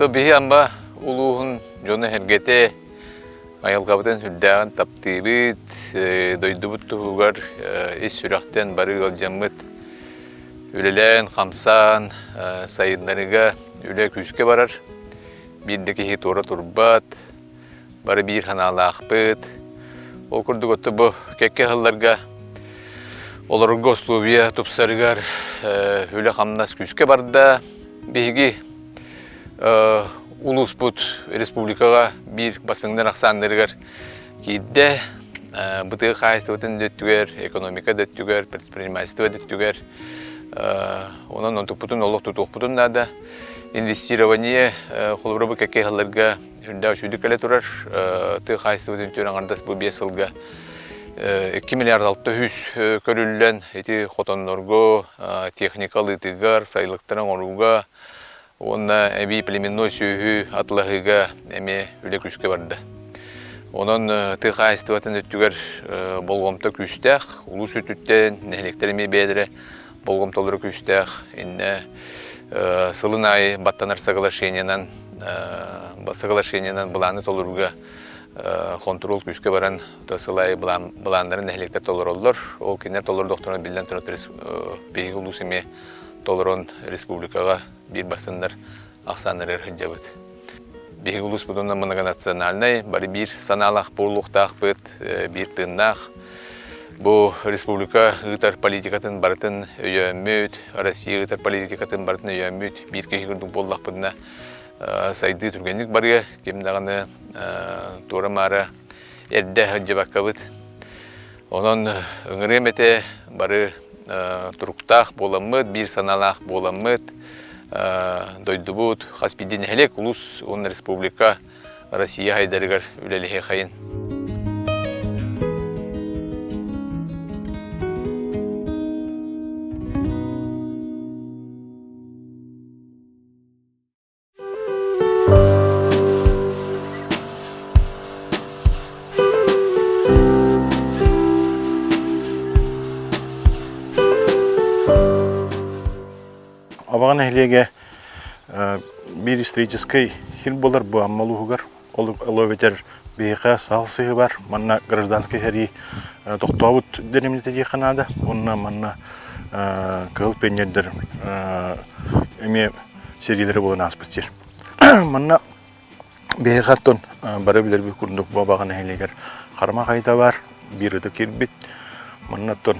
То биһи Амма улууһун дьоно-сэргэтэ айылҕабытын сүрдээҕин таптыыбыт, дойдубут туһугар ис сүрэхтэн бары ыалдьаммыт үлэлээн, хамсаан, сайыннарыыга үлэ күүскэ барар. Биир да киһи туора турбат, бары биир санаалаахпыт. Ол курдук отто бу кэккэ сылларга олорорго условия тупсарыгар үлэ-хамнас күүскэ барда. Биһиги улууспут республикаҕа биир бастыҥнар ахсааннарыгар киирдэ. Бытыы хаһаайыстыбатын да өттүгэр, экономика да өттүгэр, предпринимательство да өттүгэр онон онтукпутун олох тутуохпутун наада. Инвестирование холобура бу кэккэ сылларга үрдээх үчүгдүк кэлэ турар. Тыа хаһаайыстыбатын өттүгэр аҥардас бу 5 сылга 2 миллиард 600 көрүллэн ити хотоннорго, техника ылыытыгар, сайылыктары оҥорууга уонна эбии племенной сүөһү атылаһыыга эмиэ үлэ күүскэ барда. Онон тыа хаһаайыстыбатын өттүгэр болҕомто күүстээх, улуус өттүттэн нэһилиэктэр эмиэ бэйэлэрэ болҕомтолоро күүстээх. Иннэ сылын аайы баттанар соглашениенан соглашениенан былааны толорууга хонтуруол күүскэ баран сыл аайы былааннарын нэһилиэктэр толороллор. Ол кинилэр толордохторуна биллэн турар биһиги улуус эмиэ толорон республикаҕа биир бастыннар ахсааннарыгар сылдьабыт. Биһиги улууспутунан многонациональнай, бары биир санаалаах буолуохтаахпыт, биир тыыннаах. Бу республика ыытар политикатын барытын өйөөммүт, Россия ыытар политикатын барытын өйөөммүт биир киһи курдук буоллахпытына сайдыы түргэнник барыа, ким даҕаны туора-маара эрдэ сылдьыбаккабыт. Онон ыҥырыам этэ бары туруктаах буоламмыт, биир санаалаах буоламмыт, дойдубут хас биирдии нэһилиэк, улуус уонна республика Россия хайдарыгар үлэлэһиэхэйин. Абаҕа нэһилиэгэ биир историческай сир буолар бу Амма улууһугар. Ол эбэтэр биһиэхэ саал сыһы бар. Манна гражданскай сэрии тохтообут дэриэбинэтэ диэххэ наада. Уонна манна кыһыл пионердар эмиэ сэриилэрэ буолан ааспыт сир. Манна биһиэхэ оттон бары билэрбит курдук бу Абаҕа нэһилиэгэр Харма хайта бар, биир ытык киирбит. Манна оттон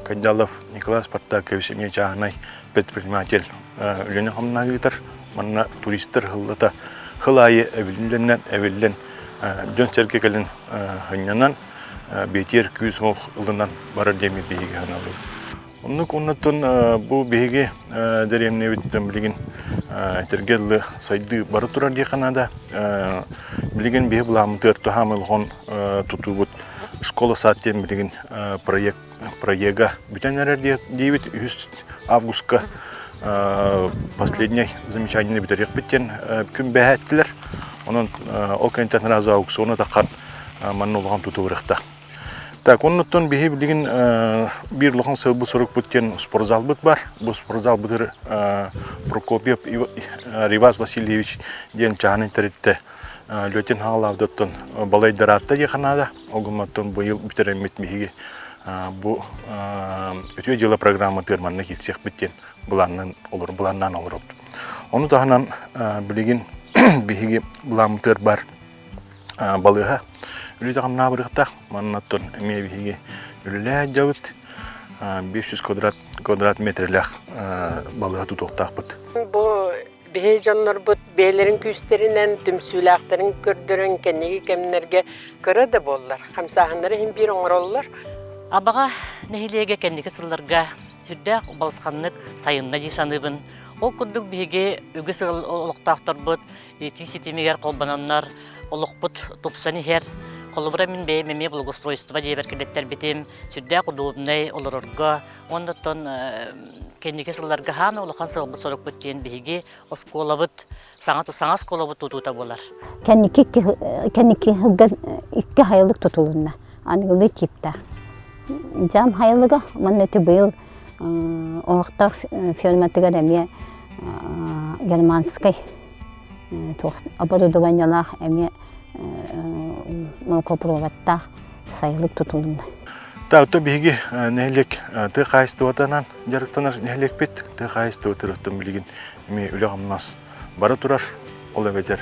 Кандалов Николай Спартакович эмиэ чааһынай предприниматель үлэни хамнаһы ыытар. Манна туристар сыллата сыл аайы эбиллэн эбиллэн дьон-сэргэ кэлин сынньанан бэтиэр күүс-уох ылынан барар диэммит биһиги санаалыыбыт. Оннук оннуттан бу биһиги дэриэбинэбит билигин этэргэ дылы сайдыы бара турар диэххэ наада. Билигин биһи былааммытыгар туһаамай улахан тутуубут школа-сад диэн билигин проект проега бүтэн эрэр диэбит үһүс августка последний замечание бүтэриэхпит диэн күн бэһээттилэр. Онон ол кэнниттэн сразу аукциона таххан манна улахан тутуу барыахтаах. Так, оннуттан биһи билигин биир улахан сыалбыт-сорукпут диэн спортзалбыт бар. Бу спортзалбытыр Прокопьев Ривас Васильевич диэн чааһынай тэрилтэ Лөтин хаалаабытыттан балайдараатта диэххэ наада. Ол гымматтан быйыл бүтэрэммит биһиги бу үтүө дьыала программатыгар манна киирсиэхпит диэн былааннаан олор былааннаан олоробут. Ону таһынан билигин биһиги былааммытыгар бар балыыһа үлэтэ хамнаабырыахтаах. Маннаттан эмиэ биһиги үлэлээн дьабыт 500 квадрат квадрат метрлээх балыыһа тутуохтаахпыт. Бу биһи дьоннорбут бэйэлэрин күүстэринэн, түмсүүлээхтэрин көрдөрөн кэнники кэмнэргэ кыра да буоллар, хамсааһыннары иһин биир оҥороллор. Абаҕа нэһилиэгэ кэнники сылларга сүрдээх балысханнык сайынна дии саныыбын. Ол курдук биһиги үгүс олохтоохторбут итии ситимигэр холбононнор олохпут тупсан иһэр. Холобура мин бэйэм эмиэ благоустройство дьиэбэр киллэттэрбитим, сүрдээх удобнай олорорго, уонна кэнники сылларга хаан улахан сыалбыт-сорукпут диэн биһиги оскуолабыт саҥа саҥа оскуолабыт тутуута буолар. Кэнники кэнники сылга икки хайылык тутулунна. Аныгылыы типтаах. Дьаам хайылыга уонна ити быйыл олохтоох ферматыгар эмиэ германскай. Туох оборудованиелаах эмиэ молокопроводтаах сайылык тутулунна. Таатта биһиги нэһилиэк тыа хаһаайыстыбатынан дьарыктанар нэһилиэкпит. Тыа хаһаайыстыбатыттан билигин эмиэ үлэ-хамнас бара турар. Ол эбэтэр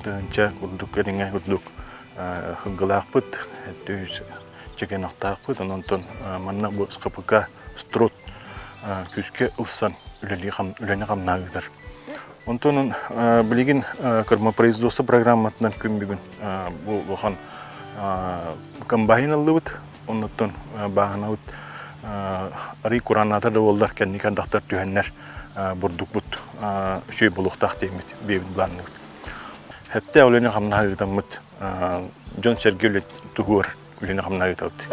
тыһыынча курдук кэриҥэ курдук сылгылаахпыт, 700 чэкэнахтаахпыт. Онон манна бу СКПК Струт күүскэ ылсан үлэни хамнаа ыытар. Онтон билигин кормопроизводство программатынан күн бүгүн бу улахан комбайн ыллыбыт. Оннуттан бааһынабыт арый курааннаата да буоллар кэнники ардахтар түһэннэр бурдукпут үчүгэй буолуохтаах диэммит биэбит былаанныыбыт. Хэттэ үлэни хамнаһа ыытаммыт дьон-сэргэ үлэ туһугар үлэни хамнаһа ыытабыт.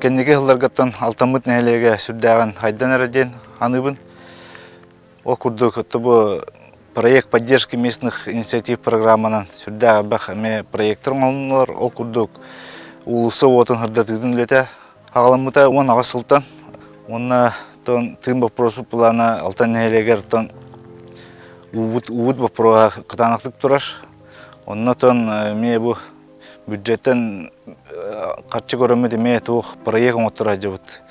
Кэнники сылларгыттан Алтаммыт нэһилиэгэ сүрдээҕин хайдан эрэ диэн аныыбын. Ол курдук бу проект поддержки местных инициатив программанан сүрдээх элбэх эмиэ проектар оҥоһулуннулар. Ол курдук уулусса уотун сырдатыытын үлэтэ аҕаламмыта 18 сылтан. Уонна тыын боппуруоспут былаана Алтан нэһилиэгэр тон уубут, уубут боппуруоһа кытаанахтык турар. Онно тон эмиэ бу бюджеттэн харчы көрөммүт эмиэ туох проект оҥотторо сылдьабыт.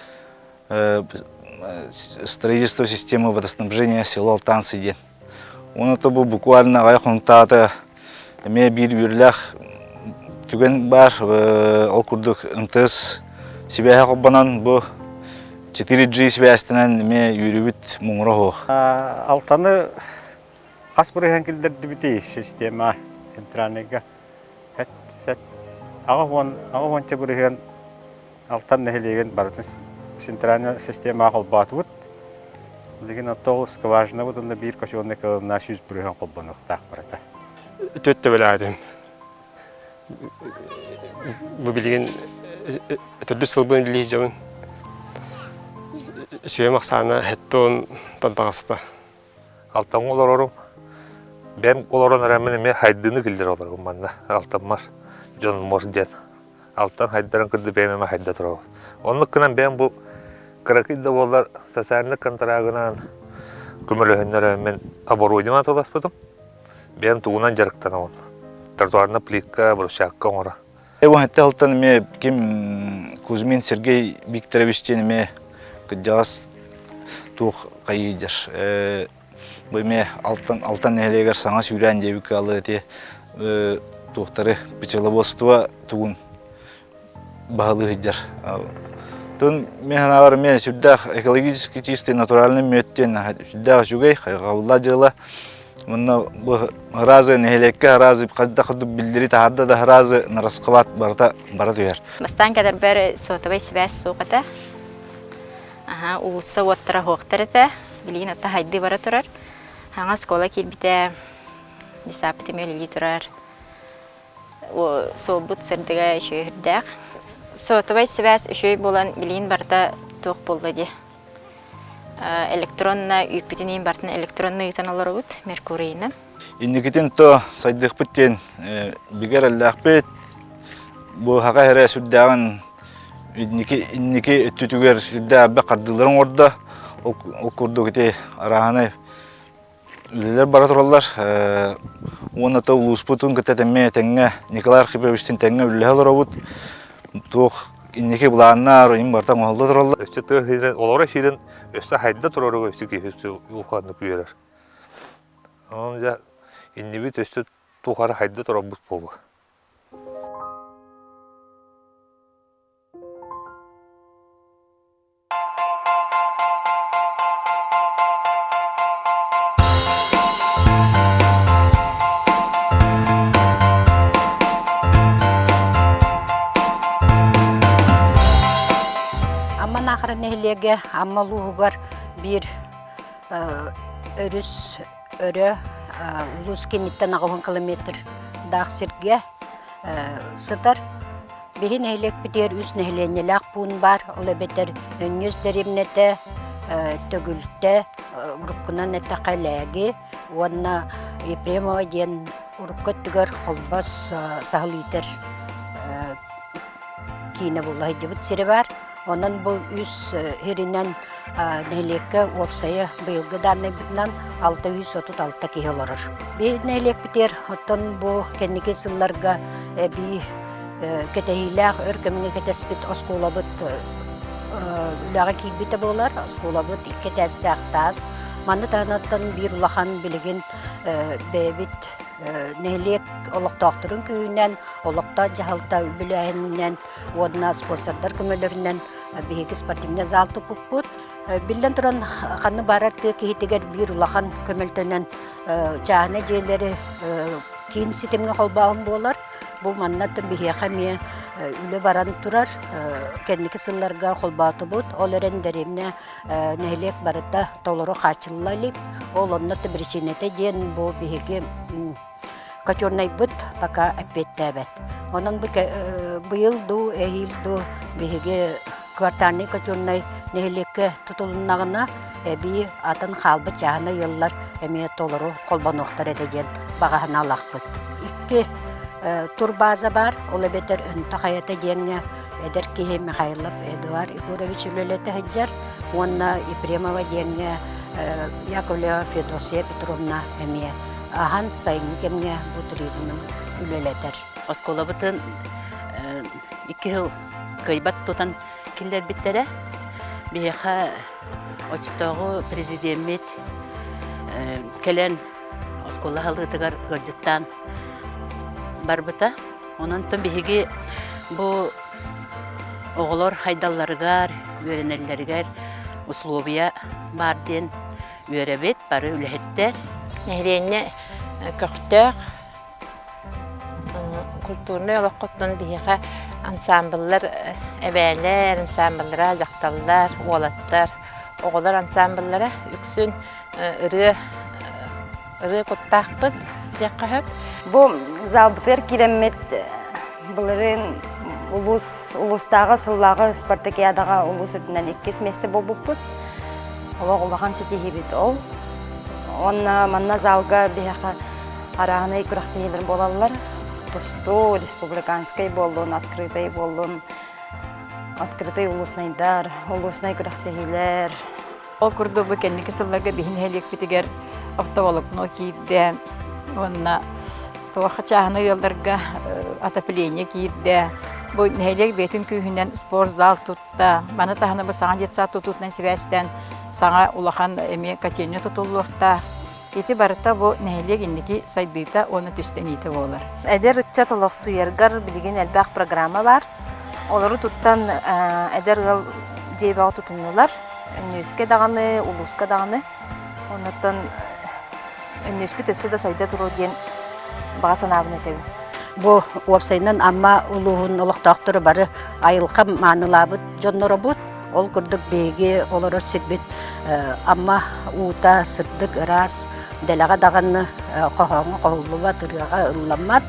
Строительство системы водоснабжения село Алтанцы диэн. Уонна то бу буквально аҕай хонтаата эмиэ биир үөрлээх түгэн баар. Ол курдук МТС сибээһэ холбонон бу 4G сибээстэнэн эмиэ үөрүүбүт муҥура суох. Алтаны хас бырыһыан киллэрдибитий система центральныйга? 80 бырыһыан Алтан нэһилиэгин барытын центральная системаҕа холбоотубут. Билигин оттоҕу скважинабыт уонна биир котельнай кылына 100% холбонуохтаах барыта. Төттө бэлээтим. Бу билигин төрдүс сылбын үлэлии дьабын. Сүөм ахсаана хеттон таҕыста. Алтаҥҥа олорорум. Бэйэм олорон эрэммин эмиэ хайдыыны киллэрэ олоробун манна Алтаммар дьонмор диэн. Алтан хайдарын кырды бэйэм эмэ хайда турабын. Оннук гынан бэйэм бу кыракый да буоллар социальнай контрагынан көмөлөһөннөр мин оборудование атыыласпытым. Бэйэм тугунан дьарыктанабын. Тротуарна плитка, брусчатка оҥоро. Уон алтан эмиэ ким Кузьмин Сергей Викторович диэн эмиэ кырдьаҕас туох хайыыдьар. Бу эмиэ Алтан, Алтан нэһилиэгэр саҥа сүүрээн диэбиккэ алы ити туохтары пчеловодство тугун баһылыы сылдьар. Тун мен санаабар эмиэ сүрдээх экологически чистый натуральный мүөт диэн сүрдээх үчүгэй хайҕабыллаах дьыала. Мунна бу ыраазы нэһилиэккэ ыраазы хайдах курдук биллэри таһаарда да ыраазы нарасхабат барыта бара түһэр. Бастаан кэлэрбэр сотовай сибээс суох этэ. Аха, уулусса уоттара суохтар этэ. Билигин ата хайдыы бара турар. Хаҥа оскуола киирбитэ, десаппыт эмиэ үлэлии турар. Суолбут сырдыга үчүгэй Сотовай сибээс үчүгэй буолан билигин барыта туох буолла дии. Электронно үүппүтүн иһин барытын электронно ыытан олоробут Меркурийынан. Инникитин то сайдыахпыт диэн бигэ эрэллээхпит. Бу хака эрэ сүрдээҕин инники инники өттүтүгэр сүрдээх элбэх хардыылары оҥордо. Ол курдук ити арааһынай үлэлэр бара тураллар. Уонна то улууспутун кытта тэҥҥэ тэҥҥэ Николай Архиповичтыын тэҥҥэ үлэлэһэ олоробут. Туох инники былааннар им барыта оҥоһулла тураллар. Өссө тыа сирин, олоро сирин өссө хайда турарыгар өссө киһи өссө улаханнык үөрэр. Онон дьэ иннибит өссө тухары хайда турарбыт буолуо. Амма Наахара нэһилиэгэ Амма улууһугар биир өрүс өрө улуус кэнниттэн 80 километр даах сиргэ сытар. Биһи нэһилиэкпитигэр үс нэһилиэнньэлээх. пуун баар, ол эбэтэр Өнньүс дэриэбинэтэ, Төгүлтэ, уруккунан эттэххэ Лээги уонна Ефремова диэн урукку өттүгэр Холбос саһыл иитэр киинэ буола сылдьыбыт сирэ баар. Онон бу үс сиринэн нэһилиэккэ уопсайа быйылгы дааннайбытынан 636 киһи олорор. Биһиги нэһилиэкпитигэр оттон бу кэнники сылларга эбии кэтэһиилээх өр кэмҥэ кэтэспит оскуолабыт үлэҕэ киирбитэ буолар. Оскуолабыт икки этээстээх таас. Маны таһынан биир улахан билигин бэйэбит нэһилиэк олохтоохторун күүһүнэн, олохтоох дьаһалта үбүлээһининэн уонна спонсордар көмөлөрүнэн биһиги спортивнай зал туппуппут. Биллэн туран, ханна баарар тыа киһитигэр биир улахан көмөлтөнөн чааһынай дьиэлэри киин ситимҥэ холбооһун буолар. Бу манна биһиэхэ эмиэ үлэ баран турар. Кэнники сылларга холбоотубут. Ол эрэн дэриэбинэ нэһилиэк барыта толору хааччылла илик. Ол онно биричиинэтэ диэн бу биһиги котельнайбыт пока эппиэттээбэт. Онон бу быйыл дуу, эһиил дуу биһиги квартальнай котельнай нэһилиэккэ тутулуннаҕына эбии атын хаалбыт чааһынай ыаллар эмиэ толору холбонуохтар этэ диэн баҕа санаалаахпыт. Икки турбааза баар, ол эбэтэр Өнтө хайата диэҥҥэ эдэр киһи Михайлов Эдуард Егорович үлэлэтэ сылдьар уонна Ефремова диэҥҥэ Яковлева Федосия Петровна эмиэ аһан сайыҥҥы кэмҥэ бу туризмын үлэлэтэр. Оскуолабытын икки сыл кыайбат тутан киллэрбиттэрэ. Биһиэхэ оччотооҕу президеммит кэлэн оскуола аһыллыытыгар ыалдьыттаан барбыта. Онон биһиги бу оҕолор хайдалларыгар, үөрэнэллэригэр условия баар диэн үөрэбит, бары үлэһиттэр. Нэһилиэнньэ көхтөөх, культурнай олоххоттон биһиэхэ ансаамбыллар эбээлэр ансаамбыллара, дьахталлар, уолаттар, оҕолор ансаамбыллара үксүн ырыа ырыа куттаахпыт диэххэ сөп. Бу залбытыгар киирэммит былырыын улуус улуустааҕы сыллааҕы спартакиадаҕа улуус үрдүнэн иккис миэстэ буолбуппут. Олох улахан ситиһиибит ол. Уонна манна залга биһиэхэ арааһынай күрэхтэһиилэр буолаллар. Тустуу, республиканскай буоллун, открытый буоллун, открытый улуснайдар, улуснай күрэхтэһиилэр. Ол курдук бу кэнники сылларга биһи нэһилиэкпитигэр оптоволокно киирдэ уонна туохха чааһынай ыалларга отопление киирдэ. Бу нэһилиэк бэйэтин күүһүнэн спортзал тутта. Маны таһынан бу саҥа детсад тутуутунан сибээстээн саҥа улахан эмиэ котельня тутуллуохтаах. Ити барыта бу нэһилиэк инники сайдыыта уонна түстэниитэ буолар. Эдэр ыччат олохсуйаргар билигин элбэх программа баар. Олору туттан эдэр ыал дьиэ бөҕө тутуннулар. Өнньүөскэ даҕаны, улууска даҕаны. Оннуттан өнньүөспүт өссө да сайда туруо диэн баҕа санаабын этэбин. Бу уопсайынан Амма улууһун олохтоохторо бары айылҕа маанылаабыт дьонноробут. Ол курдук биһиги олорор сирбит Амма уута сырдык, ыраас, дэлэҕэ даҕаны хоһооҥҥо хоһуллубат, ырыаҕа ылламмат.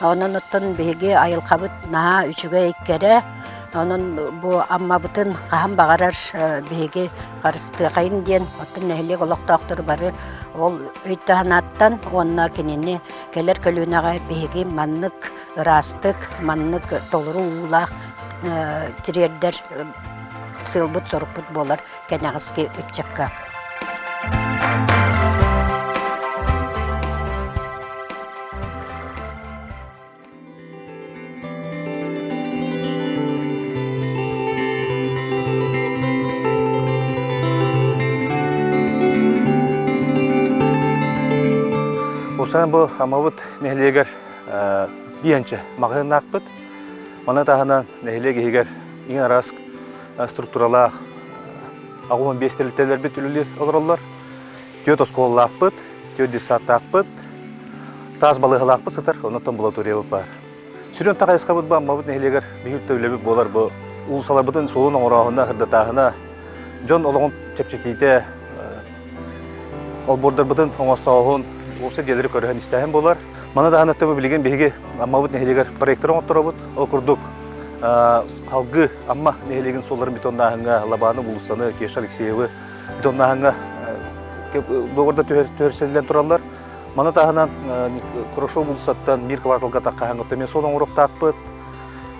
Онон оттон биһиги айылҕабыт наһаа үчүгэй, кэрэ. Онон бу Аммабытын хаһан баҕарар биһиги харыстыахайын диэн оттон нэһилиэк олохтоохторо бары ол өйтө-санааттан уонна кинини кэлэр көлүөнэҕэ биһиги маннык ыраастык, маннык толору уулаах тириэрдэр сыалбыт-сорукпут буолар кэнэҕэски ыччакка. Усана бу Аммабыт нэһилиэгэр биэнчэ маҕаһыыннаахпыт. Маны таһынан нэһилиэк иһигэр иҥ араас структуралаах 85 тэрилтэлэрбит үлэлии олороллор. Түөрт оскуолалаахпыт, түөрт детсадтаахпыт, таас балыыһалаахпыт сытар, онон амбулаториябыт баар. Сүрүн хайысхабыт бу Аммабыт нэһилиэгэр биһиги үлэбит буолар бу уулуссаларбытын суолун оҥорооһуна, сырдатааһына, дьон олоҕун чэпчэтиитэ, олбуордарбытын оҥостооһун, уопсай дьиэлэри көрөһөн-истээһин буолар. Маны таһынан өттө билигин биһиги Аммабыт нэһилиэгэр проектор оҥотторобут. Ол курдук. Салгыы Амма нэһилиэгин суолларын бетоннааһыҥҥа Лабааны уулуссаны Кеша Алексеевы бетоннааһыҥҥа договорда түһэрсиллэн тураллар. Маны таһынан Хорошов уулуссаттан Мир кварталга таххаһаҥҥа эмиэ суол оҥоруохтаахпыт.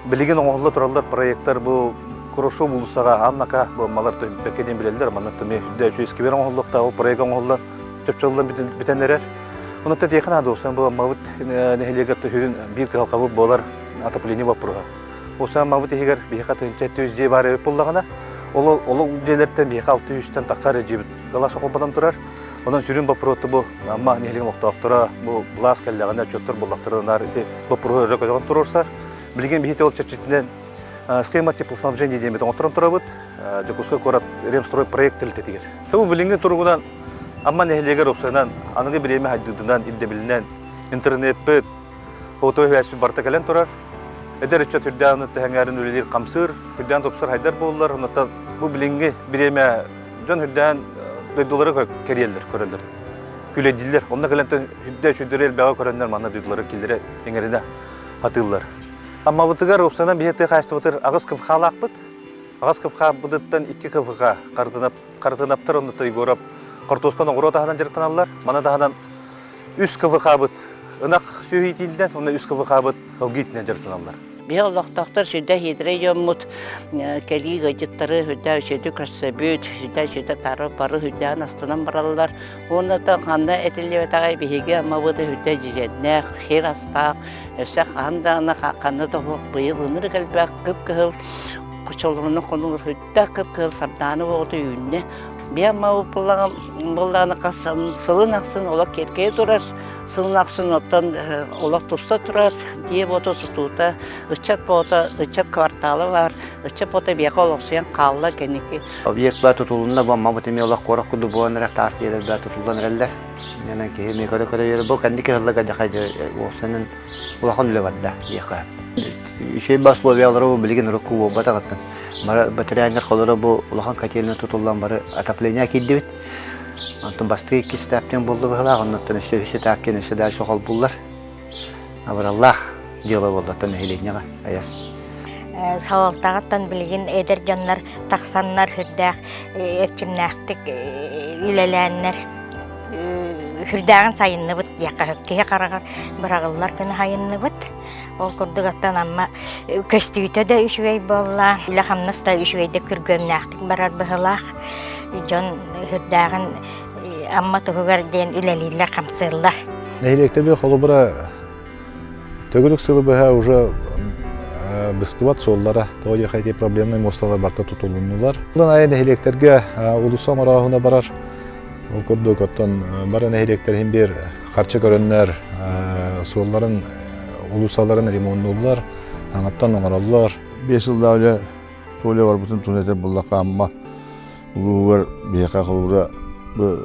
Билигин оҥоһулла тураллар проекттар бу Хорошов уулуссаҕа Аннака бу Аммалар бэккэ диэн билэллэр. Манна эмиэ үрдэ үчүгэй сквер оҥоһуллуохтаах, ол проект оҥоһуллан чопчуллан бүтэн эрэр. Онон тиэхэ наада буолсан бу Аммабыт нэһилиэгэр төһүүрүн биир кыһалҕабыт буолар отопление боппуруоһа. Ол Аммабыт иһигэр биһиэхэ 1700 дьиэ баар эбит буоллаҕына, ол ол дьиэлэртэн биһиэхэ 600-тэн тахса эрэ дьиэбит кылаас холбонон турар. Онон сүрүн боппуруота бу Амма нэһилиэгин олохтоохторо бу былаас кэллэҕинэ отчуоттар буоллахтарына наар ити боппуруоһу өрө көтөҕөн туруорсар. Билигин биһиги ол чэрчитинэн схема теплоснабжения диэн оҥотторон турабыт. Дьокуускай куорат Ремстрой проект тэрилтэтигэр. Бу билиҥҥи туругунан Амма нэһилиэгэр уопсайынан аныгы бириэмэ хайдыытынан, ирдэбилинэн интернеппит, Фото үһээспит барыта кэлэн турар. Эдэр ыччат үрдээн тэһэҥээрин үлэлиир хамсыыр, үрдээн тупсар хайдар буоллар, оннуттан бу билиҥҥи бириэмэ дьон үрдээн дойдулары кэриэллэр, көрөллөр, күлэйдииллэр. Онно кэлэн үрдэ үчүгдэри элбэҕи көрөннөр манна дойдулары киллэрэ иҥэринэ хатыыллар. Аммабытыгар уопсайынан биһи тыа хаһаайыстыбатыгар аҕыс КФХ-лаахпыт. Аҕыс КФХ-бытыттан икки КФХ Харатынаптар оннуттан Егоров хортуосканы оҕуруо таһынан дьарыктаналлар. Маны таһынан үс КВХ-быт ынах сүөһү иитиинэн уонна үс КВХ-быт ылгы иитинэн дьарыктаналлар. Биһи олохтоохтор сүрдэ хитрэй дьоммут, кэлии ыалдьыттары сүрдэ үчүгэйдик көрсөбүт, сүрдэ үчүгэйдик тары бары сүрдээн астынан бараллар. Уонна да ханна этиллибэтэҕэй биһиги Аммабыт сүрдэ дьизэннээх, сир астаах, өссө хаһан даҕаны ханна да суох быйыл ынырык элбэх кып-кыһыл хочолорунан хонулар сүрдээх кып-кыһыл сардаана оҕото үүннэ. Биһи Аммабыт буоллаҕына хас сылын ахсын олох киэркэйэ турар, сылын ахсын оттон олох тупса турар, дьиэ буота тутуута, ыччат буота, ыччат квартала баар, ыччат буота биэхэ олохсуйан хаалла кэнники. Объект баа тутулунна, бу Аммабыт эмиэ олох куорат курдук буолан эрэр, таас дьиэлэр баа тутуллан эрэллэр. Иннинэн киһи эмиэ көрө-көрө үөрэ. Бу кэнники сылларга дьэ уопсайынан улахан үлэ барда диэххэ. Үчүгэй ба условиялары бу билигин урукку буолбатаҕыттан. Бары бэтэрээннэр холоро бу улахан котельная тутуллан бары отопление киирдибит. Онтон бастакы иккис этап диэн буолла быһыылаах, оннуттан өссө үһүс этап диэн өссө дальше холбууллар. Абыраллаах дьыала буолла оттон нэһилиэнньэҕэ айас. Салалтаҕыттан билигин эдэр дьоннор тахсаннар сүрдээх эрчимнээхтик үлэлээннэр сүрдээҕин сайынныбыт диэххэ сөп. Киһи хараҕар быраҕыллар гына сайынныбыт. Ол курдук оттон Амма көстүүтэ да үчүгэй буолла, үлэ-хамнас да үчүгэйдик күргүөмнээхтик барар быһыылаах. Дьон сүрдээҕин Амма туһугар диэн үлэлииллэр, хамсыыллар. Нэһилиэктэби холобура төгүрүк сылы быһа уже быстыбат суоллара, тоҕо диэхэ ити проблемнай муосталар барыта тутулуннулар. Онон айа нэһилиэктэргэ улуса оҥорооһуна барар. Ол курдук оттон бары нэһилиэктэр иһин биир харчы көрөннөр суолларын, улуусаларын ремоннууллар, аҥаттан оҥороллор. Биэс сыллаах үлэ Толя барбытын туһунан этэр буоллахха Амма улууһугар биһиэхэ холобура бу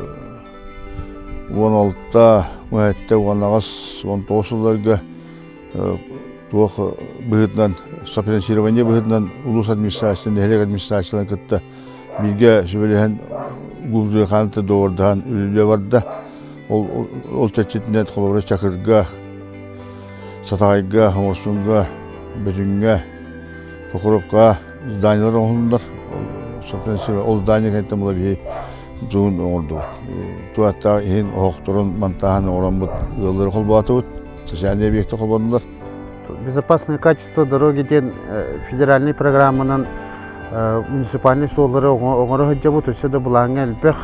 16, 17, 18, 19 сылларга туох быһыытынан софинансирование быһыытынан улуус администрациятын, нэһилиэк администрацияларын кытта бииргэ сүбэлэһэн Губзыхаанты доҕордоһон үлэлии барда. Ол, ол чэрчитинэн холобура Чакырга, Сатаҕайга, Оҥорсунга, Бөтүҥҥэ, Покровка зданиелар оҥоһуллар. Ол здание кэнниттэн була биһи тугун оҥордубут. Туаттаах иһин оһохторун монтааһын оҥороммут ыаллары холбоотубут, социальный объекты холбоннулар. Безопасное качество дороги диэн федеральный программанан муниципальный суоллары оҥоро сылдьабыт. Өссө да былааҥҥа элбэх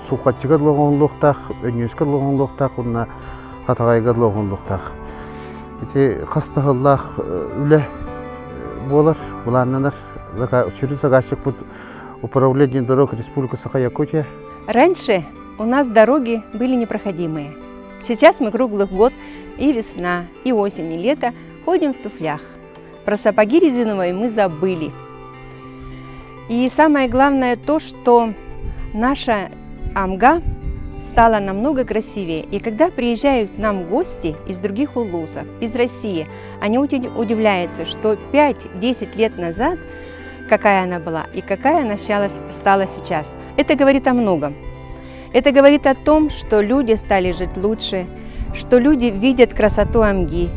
сулхаччыга дылы оҥоһуллуохтаах, Өнньүөскэ дылы оҥоһуллуохтаах уонна Хатаҕайга дылы оҥоһуллуохтаах. Ити хас да сыллаах үлэ буолар, былааннанар. Сүрүн заказчикпыт Управление дорог Республики Саха-Якутия. Раньше у нас дороги были непроходимые. Сейчас мы круглый год и весна, и осень, и лето ходим в туфлях. Про сапоги резиновые мы забыли. И самое главное то, что наша Амга стала намного красивее. И когда приезжают к нам гости из других улусов, из России, они очень удивляются, что 5-10 лет назад какая она была и какая она стала сейчас. Это говорит о многом. Это говорит о том, что люди стали жить лучше, что люди видят красоту Амги.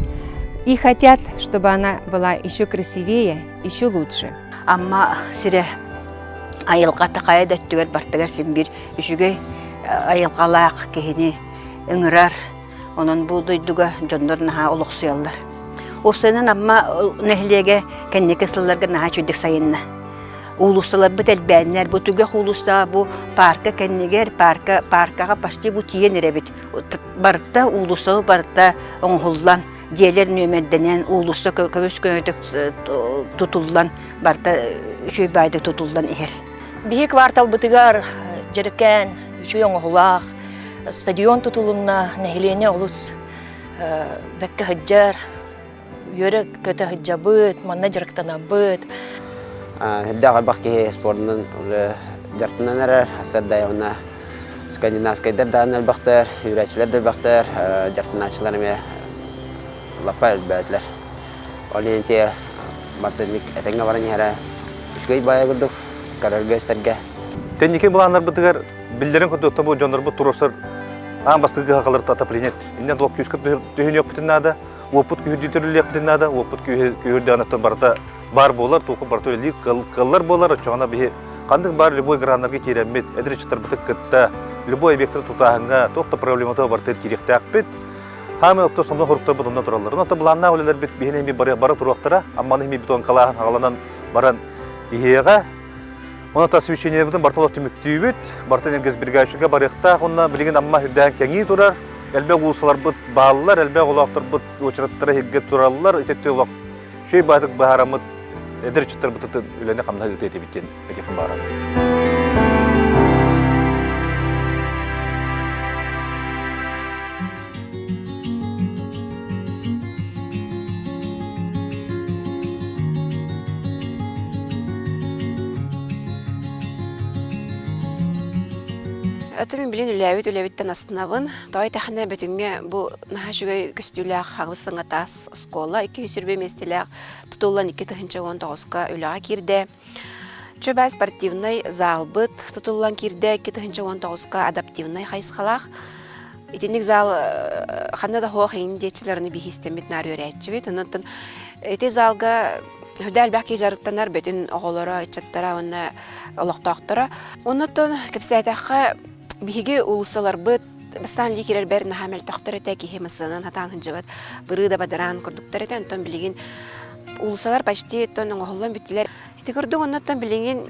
И хотят, чтобы она была еще красивее, еще лучше. Амма сирэ айылҕата хайа да өттүгэр бартыгар син биир үчүгэй айылҕалаах киһини ыҥырар. Онон бу дойдуга дьоннор наһаа олохсуйаллар. Уопсайынан Амма нэһилиэгэ кэнники сылларга наһаа үчүгдүк сайынна. Уулуссаларбыт элбээннэр, бу түгэх уулуссаҕа бу парка кэннигэр, парка, паркаҕа почти бу тиийэн эрэбит. Барыта уулуссабыт барыта оҥоһуллан, дьиэлэр нүөмэрдэнэн, уулусса көбүс көнөтүк тутуллан, барыта үчүгэй баайдык тутуллан иһэр. Биһи кварталбытыгар дьэрикээн, үчүгэй оҥоһулаах стадион тутулунна, нэһилиэнньэ олус бэккэ сылдьар, үөрэ-көтө сылдьабыт, манна дьарыктанабыт. Үрдээх элбэх киһи спордунан дьарыктанан эрэр, сардай уонна скандинавскайдар даҕаны элбэхтэр, үүрээччилэр да элбэхтэр, дьарыктанааччылар эмиэ лаппа элбээтилэр. Ол иһин ити бартынник этэҥҥэ баран иһэрэ үчүгэй баайа курдук көрөргө-истэргэ. Тэнники былааннарбытыгар биллэрин курдук тобу дьоннорбут туруорсар аан бастакы кыһалҕалар отопление. Инньэ толох күүскэ түһүнүөхпүтүн наада, уоппут күүһүрдүү төрүллүөхпүтүн наада, уоппут күүһүрдэҕинэ оттон барыта баар буолар, туоху барыта үлэлиир кыаллар буолар, оччоҕуна биһи ханнык баар любой граннарга киирэммит, эдэр ыччаттарбытын кытта любой объектары тутааһыҥҥа туох да проблемата барытыгар киириэхтээхпит. Хаамай окто сонно хоруктарбыт онно тураллар. Онон былааннаах үлэлэрбит биһини эми бара туруохтара, амманы эми бетонкалааһын хаҕаланан баран иһиэҕэ. Онон освещениебытын барыта түмүктүүбүт, барыта энергосберегающийга барыахтаах уонна билигин Амма үрдээн кэҥии турар. Элбэх уулуссаларбыт бааллар, элбэх олоохторбут уочараттара иһиргэ тураллар. Ити олох үчүгэй баатык быһаараммыт эдэр ыччаттарбытын үлэни-хамнаһы ыытыа этибит диэн этиэхпин баҕарабын. Өтө мин билин үлээбит үлэбиттэн астынабын. Тоҕо этэхинэ Бөтүҥҥэ бу наһаа үчүгэй көстүүлээх хаҕыс саҥа таас оскуола 220 миэстэлээх тутуллан 2019-ка үлэҕэ киирдэ. Чөбэ спортивнай залбыт тутуллан киирдэ 2019-ка адаптивнай хайысхалаах. Итинник зал ханна да суох иин диэччилэр ону биһиистэммит наар үөрээччибит. Онон ити залга үрдэ элбэх киһи дьарыктанар бөтүн оҕолоро, ыччаттара уонна олохтоохторо. Оннуттан кэпсээтэххэ биһиги уулуссаларбыт бастаан үлэ киирэрбэр наһаа мөлтөхтөр этэ, киһи массыынанан хатаан сылдьыбат, бырыы да бадараан курдуктар этэ. Онтон билигин уулуссалар почти оттон оҥоһуллан бүттүлэр. Ити курдук оннуттан билигин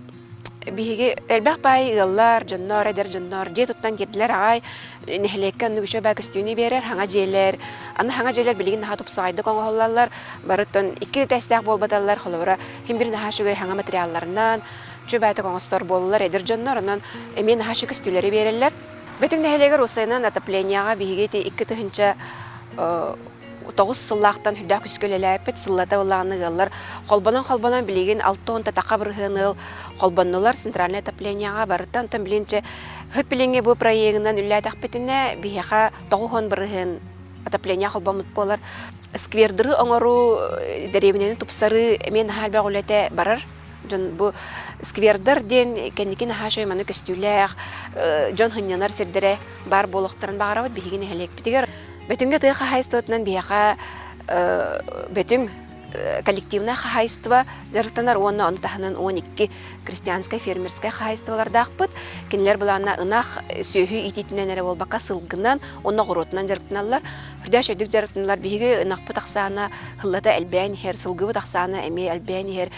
биһиги элбэх баай ыаллар, дьоннор, эдэр дьоннор дьиэ туттан киирдилэр аҕай нэһилиэккэ оннук үчүгэй баай көстүүнү биэрэр хаҥа дьиэлэр. Аны хаҥа дьиэлэр билигин наһаа тупсаҕайдык оҥоһуллаллар. Барыттан икки этээстээх буолбаталлар, холобура, хим бир наһаа үчүгэй хаҥа материалларынан үчүгэй баайтык оҥостор буоллулар эдэр дьоннор, онон эмиэ наһаа үчүгэй көстүүлэри биэрэллэр. Бөтүҥ нэһилиэгэр уопсайынан отоплениеҕа биһиги ити 2009 сыллаахтан үрдээх күскэ үлэлээппит. Сыллата ыллаҕына ыаллар холбонон-холбонон билигин 60 таха бырыһыан ыал холбоннулар центральное отоплениеҕа барыта. Онтон билин чэ хөп билиҥҥи бу проегынан үлэлээтэхпитинэ биһиэхэ 90 бырыһыан отопление холбоммут буолар. Сквердары оҥоруу, дэриэбинэни тупсарыы эмиэ наһаа элбэх үлэтэ барар. Дьон бу сквердар диэн кэнники наһаа үчүгэй маны көстүүлээх, дьон сынньанар сирдэрэ баар буолуохтарын баҕарабыт биһиги нэһилиэкпитигэр. Бөтүҥҥэ тыа хаһаайыстыбатынан биһиэхэ Бөтүҥ коллективнай хаһаайыстыба дьарыктанар уонна ону таһынан 12 крестьянскай фермерскай хаһаайыстыбалардаахпыт. Кинилэр былаанна ынах сүөһү иитиитинэн эрэ буолбакка сылгынан уонна оҕуруотунан дьарыктаналлар. Үрдээх үчүгэйдик дьарыктаналлар. Биһиги ынахпыт ахсаана сыллата элбээн иһэр, сылгыбыт ахсаана эмиэ элбээн иһэр.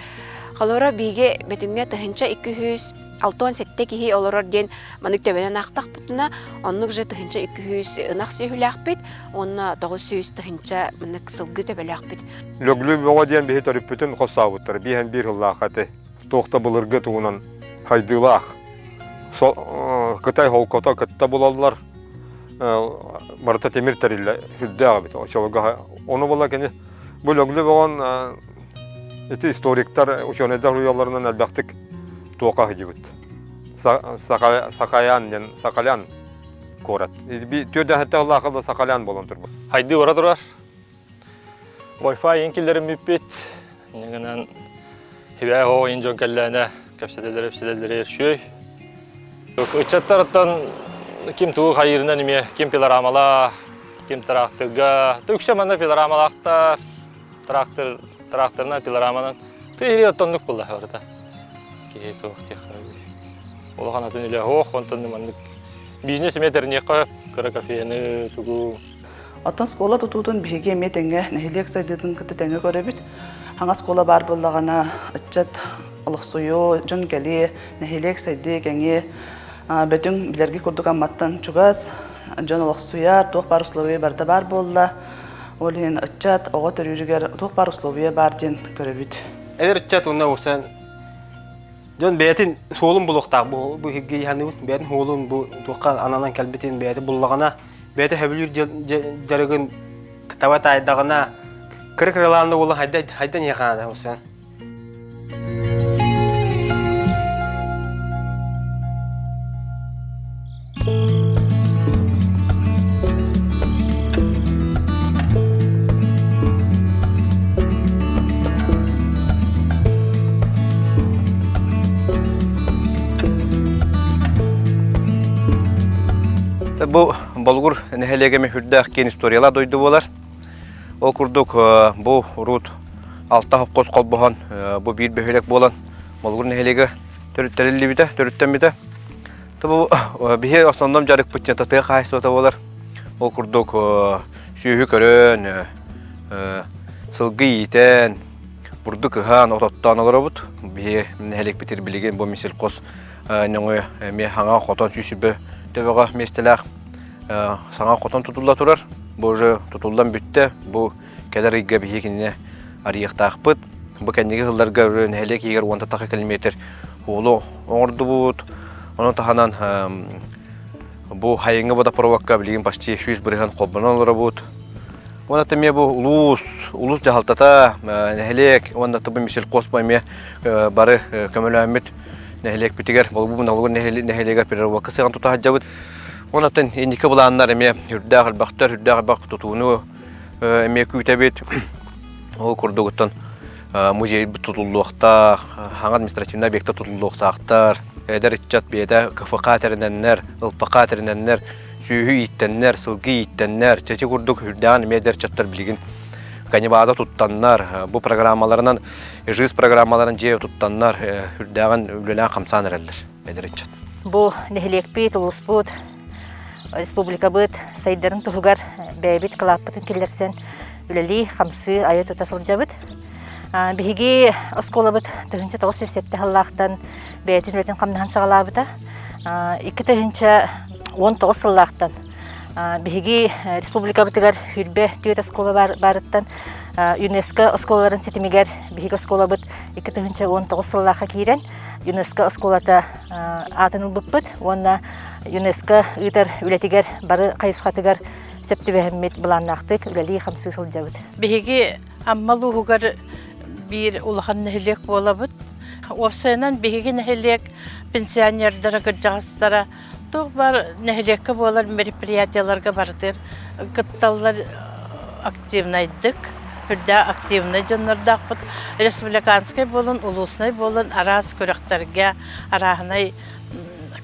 Холобура, биһиги Бөтүҥҥэ 1267 киһи олорор диэн маннык төбөнөн аахтахпытына, оннук же 1200 ынах сүөһүлээхпит уонна 900 тыһыынча маннык сылгы төбөлөөхпүт. Лөглү бөҕө диэн биһи төрүппүтүн хостообуттар. Биэһэн биир сыллаах эти. Туох да былыргы тугунан хайдыылаах. Кытай холкото кытта булаллар. Барыта тимир тэриллэ үрдээх эбит. Очолорго ону була кини бу Лөглү бөҕөн Ити историктар, учуонайдар уйаларынан элбэхтик туоха сылдьыбыт. Сахаян диэн Сахалян куорат. Түөрдэһэтэ ыллаахыл да Сахалян буолан турбут. Хайдыы бара турар. Wi-Fi киллэрин бүппүт. Иннигинэн хибээ оо ин дьон кэллээнэ кэпсэтэллэр эпсэтэллэр үчүгэй. Ыччаттарыттан ким тугу хайыырынан эмиэ ким пилорамалаах, ким тыраахтырга, үксэ манна пилорамалаахтар. Трактор, тракторынан, пилораманан. Тыһири оттоннук булла барыта. Киһи туох диэххэ улахан атын үлэ суох, онтон маннык бизнес эмиэ тэриниэххэ кыра кафены, тугу. Оттон школа тутуутун биһиги эмиэ тэҥҥэ нэһилиэк сайдыытын кытта тэҥҥэ көрөбүт. Хаҥас школа баар буоллаҕына, ыччат олохсуйуо, дьон кэлиэ, нэһилиэк сайдыа, кэҥиэ. Бөтүҥ билэрги курдук Амматтан чугас, дьон олохсуйар, туох баар условия барыта баар буолла. Ол иһин ыччат оҕо төрүүрүгэр туох баар условия баар диэн көрөбүт. Эдэр ыччат уонна уопсайан дьон бэйэтин суолун булуохтаах бу бу иһиргэ иһаныыбын бэйэтин суолун бу туохха ананан кэлбитин бэйэтэ буллаҕына бэйэтэ сөбүлүүр дьарыгын таба таайдаҕына кыра кыралаан да буолан хайда хайдан иһиэхэ наада уопсайан Бу Болугур нэһилиэгэ мүһүрдээх киэн историялаах дойду буолар. Ол курдук бу урут алта хопкос холбоһон бу биир бөһүөлэк буолан Болугур нэһилиэгэ төрүттэриллибитэ, төрүттэммитэ. Бу биһи основном дьарыкпыт диэн тыа хаһаайыстыбата буолар. Ол курдук сүөһү көрөн, сылгы иитэн, бурдук ыһан, от оттоон олоробут. Биһи нэһилиэкпитигэр билигин бу Мисельхоз нөҥүө эмиэ хаҥа хотон сүүсүбэ төбөҕө миэстэлээх саҥа хотон тутулла турар. Бу уже тутуллан бүттэ. Бу кэлэр ыйга биһи кинини арыйыахтаахпыт. Бу кэнники сылларга уже нэһилиэк иһигэр уонта тахса километр уолу оҥордубут. Ону таһынан бу хайыҥҥы водопроводка билигин почти 100% холбонон олоробут. Уонна эмиэ бу улуус, улуус дьаһалтата, нэһилиэк уонна бу Мисельхоз эмиэ бары көмөлөөммүт нэһилиэкпитигэр, Болугур нэһилиэгэр переработка сыаҕын тута сылдьабыт. Онон инники былааннар эмиэ үрдээх элбэхтэр, үрдээх элбэх тутууну эмиэ күүтэбит. Ол курдугуттан музейбыт тутуллуохтаах, хаҥа административнай объекта тутуллуохтаахтар, эдэр ыччат бэйэтэ КФК тэринэннэр, ЛПК тэринэннэр, сүөһү ииттэннэр, сылгы ииттэннэр, чэчи курдук үрдээн эмиэ эдэр ыччаттар билигин канибаада туттаннар, бу программаларынан, ЖИС программаларын дьиэ туттаннар, үрдээҕин үлэлээн хамсаан эрэллэр эдэр ыччат. Бу нэһилиэкпит, улууспут, республикабыт сайдарын туһугар бэйэбит кылааппытын киллэрсэн үлэлии, хамсыы, айа тута сылдьабыт. Биһиги оскуолабыт 1907 сыллаахтан бэйэтин үлэтин хамнаһын саҕалаабыта. 2019 сыллаахтан биһиги республикабытыгар хүрбэ түөрт оскуола баарыттан ЮНЕСКО оскуолаларын ситимигэр биһиги оскуолабыт 2019 сыллаахха киирэн ЮНЕСКО оскуолата аатын ылбыппыт уонна ЮНЕСКО ыытар үлэтигэр бары хайысхатыгар сөп түбэһэммит былааннаахтык үлэлии-хамсыы сылдьабыт. Биһиги Амма улууһугар биир улахан нэһилиэк буолабыт. Уопсайынан биһиги нэһилиэк пенсионердара, кырдьаҕастара туох баар нэһилиэккэ буолар мероприятиеларга барытыгар кытталлар активнайдык, үрдээх активнай дьоннордоохпут. Республиканскай буолан, улууснай буолан араас күрэхтэргэ, арааһынай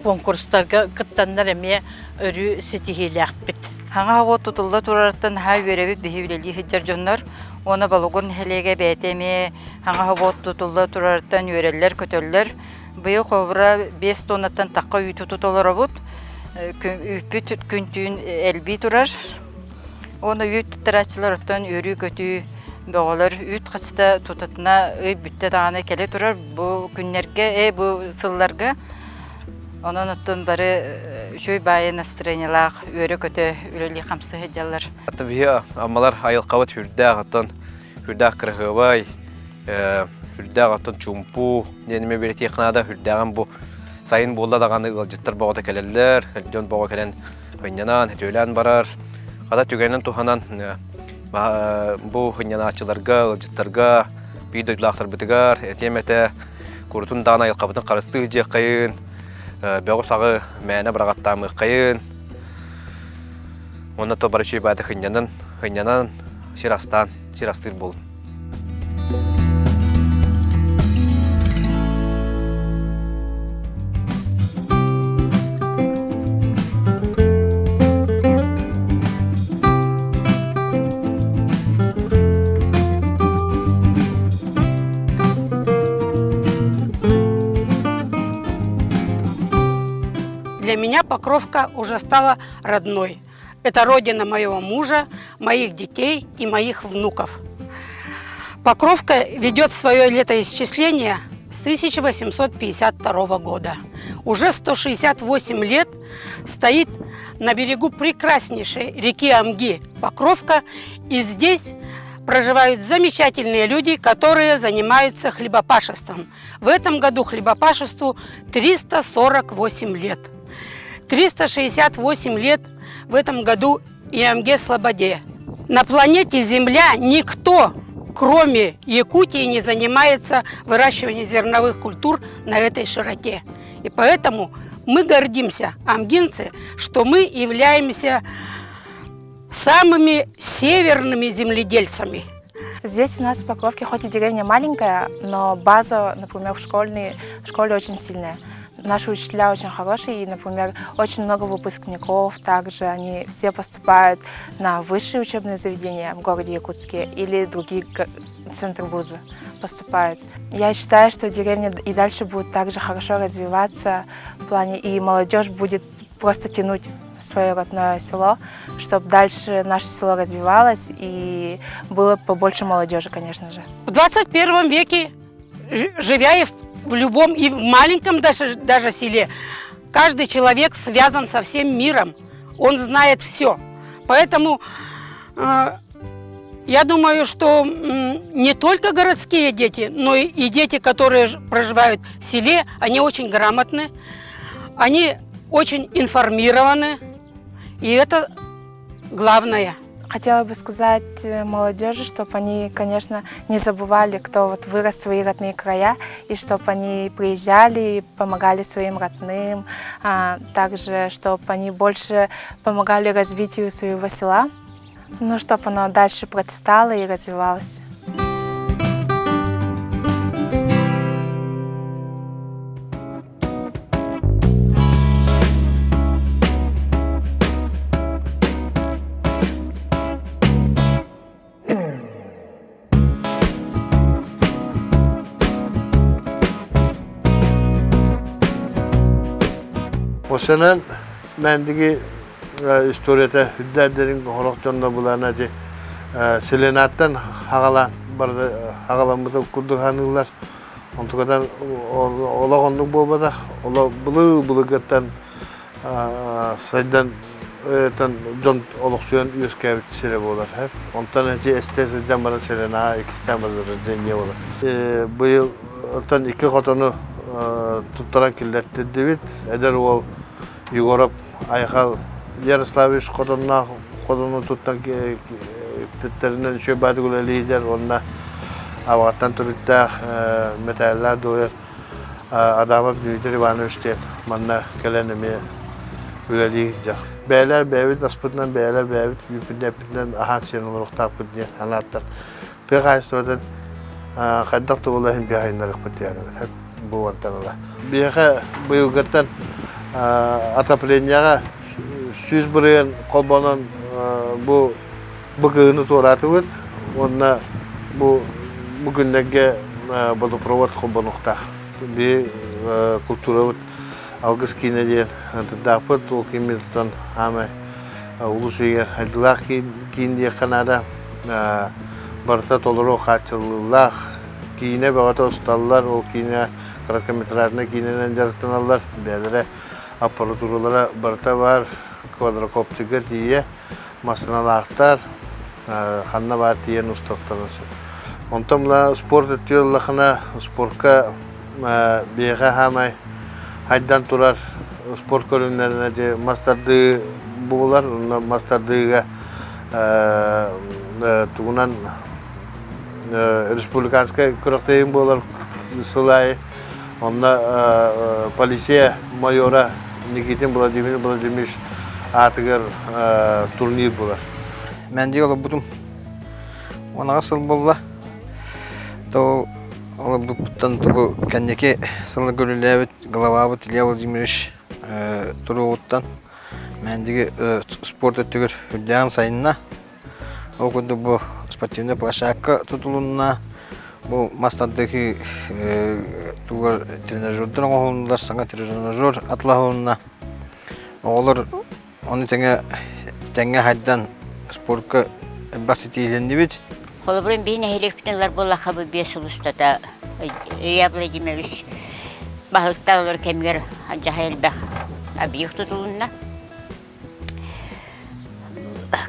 конкурстарга кыттаннар эмиэ өрүү ситиһиилээхпит. Хаҥа оҕо тутулла турарыттан наһаа үөрэбит биһи үлэлии сылдьар дьоннор. Уонна Болугур нэһилиэгэ бэйэтэ эмиэ хаҥа оҕо тутулла турарыттан үөрэллэр-көтөллөр. Быйыл холобура 5 тоннаттан тахха үүтү тута олоробут. Үүппүт күн-түүн элбии турар. Уонна үүт туттарааччылар оттон үөрүү-көтүү бөҕөлөр үүт хачыта тутатына ый бүттэ даҕаны кэлэ турар бу күннэргэ, э бу сылларга. Онон оттон бары үчүгэй баайы настроениелаах үөрэ-көтө үлэлии-хамсыы сылдьаллар. Биһи аммалар айылҕабыт сүрдээх оттон сүрдээх кыраһыабай, сүрдээх оттон чуумпу диэн эмиэ бэлиэтиэххэ наада. Сүрдээҕин бу сайын буолла даҕаны ыалдьыттар бөҕөтө кэлэллэр, дьон бөҕө кэлэн Ынньанаан, сөтүөлээн барар. Хата түгэнин туһанан бу ынньанааччыларга, ыалдьыттарга, биир дойдулаахтарбытыгар этиэм этэ, курутун даҕаны айылҕабытын харыстыы сылдьыаххайын, бөҕү-саҕы мээнэ быраҕаттаамыаххайын. Уонна то бары үчүгэй баайдык ынньанан, ынньанан сир астаан, сир астыыр буолун. Для меня Покровка уже стала родной. Это родина моего мужа, моих детей и моих внуков. Покровка ведет свое летоисчисление с 1852 года. Уже 168 лет стоит на берегу прекраснейшей реки Амги Покровка. И здесь проживают замечательные люди, которые занимаются хлебопашеством. В этом году хлебопашеству 348 лет. 368 лет в этом году и Амге Слободе. На планете Земля никто, кроме Якутии, не занимается выращиванием зерновых культур на этой широте. И поэтому мы гордимся, амгинцы, что мы являемся самыми северными земледельцами. Здесь у нас в Покровке, хоть и деревня маленькая, но база, например, в, школьной, в школе очень сильная. Наши учителя очень хорошие, и, например, очень много выпускников также, они все поступают на высшие учебные заведения в городе Якутске или другие центры вуза поступают. Я считаю, что деревня и дальше будет также хорошо развиваться в плане, и молодежь будет просто тянуть в свое родное село, чтобы дальше наше село развивалось и было побольше молодежи, конечно же. В 21 веке, живя и в любом, и в маленьком даже, даже селе, каждый человек связан со всем миром. Он знает все. Поэтому э, я думаю, что не только городские дети, но и дети, которые проживают в селе, они очень грамотны, они очень информированы, и это главное. Хотела бы сказать э, молодежи, чтобы они, конечно, не забывали, кто вот вырос в свои родные края, и чтобы они приезжали и помогали своим родным, а также, чтобы они больше помогали развитию своего села, ну, чтобы оно дальше процветало и развивалось. Осанан Мендиги историята үрдэрдэрин хорох дьонно булана дьи Селенаттан хагалаан барды хагаламмыта курдук ханыылар Онтукатан олох оннук буолбатах, олох былы-былыргыттан сайдан дьон олохсуйан үөскээбит сирэ буолар. Онтон эти эстэ сылдьан баран сирена иккистээн возрождение буолар. Быйыл оттон икки хотону туттаран киллэртирдибит. Эдэр уол Егоров Айхал Ярославович хотонноох хотону туттан тэттэринэн үчүгэй баадык үлэлииллэр уонна абаҕаттан төрүттээх мэтээллээх дуойар Адамов Дмитрий Иванович диэн манна кэлэн эмиэ үлэлии сылдьар. Бэйэлэр бэйэбит аспытынан, бэйэлэр бэйэбит үүппүтүнэн аһаан сиэн олоруохтаахпыт диэн санааттар. Тыа хаһаайыстыбатын хайдах да буола иһин биһайыннарыахпыт диэн бу уонтан ыла. Биһиэхэ быйылгыттан отоплениеҕа 100% холбонон бу бу кыһыны туораатыбыт уонна бу бу күннэргэ водопровод холбонуохтаах. Би культурабыт алгыс киинэ диэн антыдаахпыт ол кииммититтэн хаамай улус үйэр хайдылаах киин диэххэ наада барыта толору хааччыллыылаах киинэ бөҕөтө усталлар ол киинэ короткометражнай киинэнэн дьарыктаналлар бэйэлэрэ аппаратуралара барыта баар квадрокоптерга тиийэ массыыналаахтар ханна баар тиийэн устуохтарын сөп онтон мына спорт өттүгэр ыллахына спортка биһиэхэ хаамай хайдан турар спорт көрүҥнэринэ дьэ мас тардыы буолар онно мас тардыыга тугунан республиканскай күрэхтэһиим буолар сыл аайы онно полиция майора Никитин Владимир Владимирович аатыгар турнир буолар. Мэндиги олорбутум 18 сыл буолла. То олорбуппуттан бу кэнники сылы көрүлээбит главабыт Илья Владимирович туругуттан Мэндиги спорт өттүгэр үрдээн сайынна. Ол курдук бу спортивнай площадка тутулунна. Бу мас тардыһыы тугар тренажердар оҥоһулуннулар, саҥа тренажер атлаһылынна. Оҕолор ону тэҥэ тэҥҥэ хайдан спортка элбэх ситиһилиннибит. Холобурун биһи нэһилиэкпитин ылар буоллахха бу биэс сыл устата Илья Владимирович баһылыктаах олорор кэмигэр дьаһай элбэх объект тутулунна.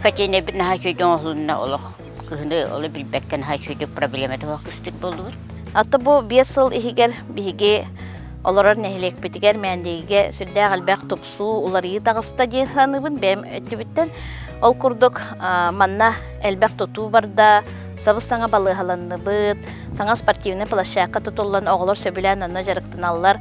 Котельнайбыт наһаа үчүгэйдик оҥоһулунна олох кыһыны олу билбэккэ наһаа үчүгэйдик проблемата суох кыстык буоллубут. Аты бу биэс сыл иһигэр биһиги олорор нэһилиэкпитигэр Мээндигигэ сүрдээх элбэх тупсуу, уларыйыы таҕыста диэн саныыбын бэйэм өттүбүттэн. Ол курдук манна элбэх тутуу барда, сабыс-саҥа балыыһаланныбыт, саҥа спортивнай площадка тутуллан оҕолор сөбүлээн онно дьарыктаналлар.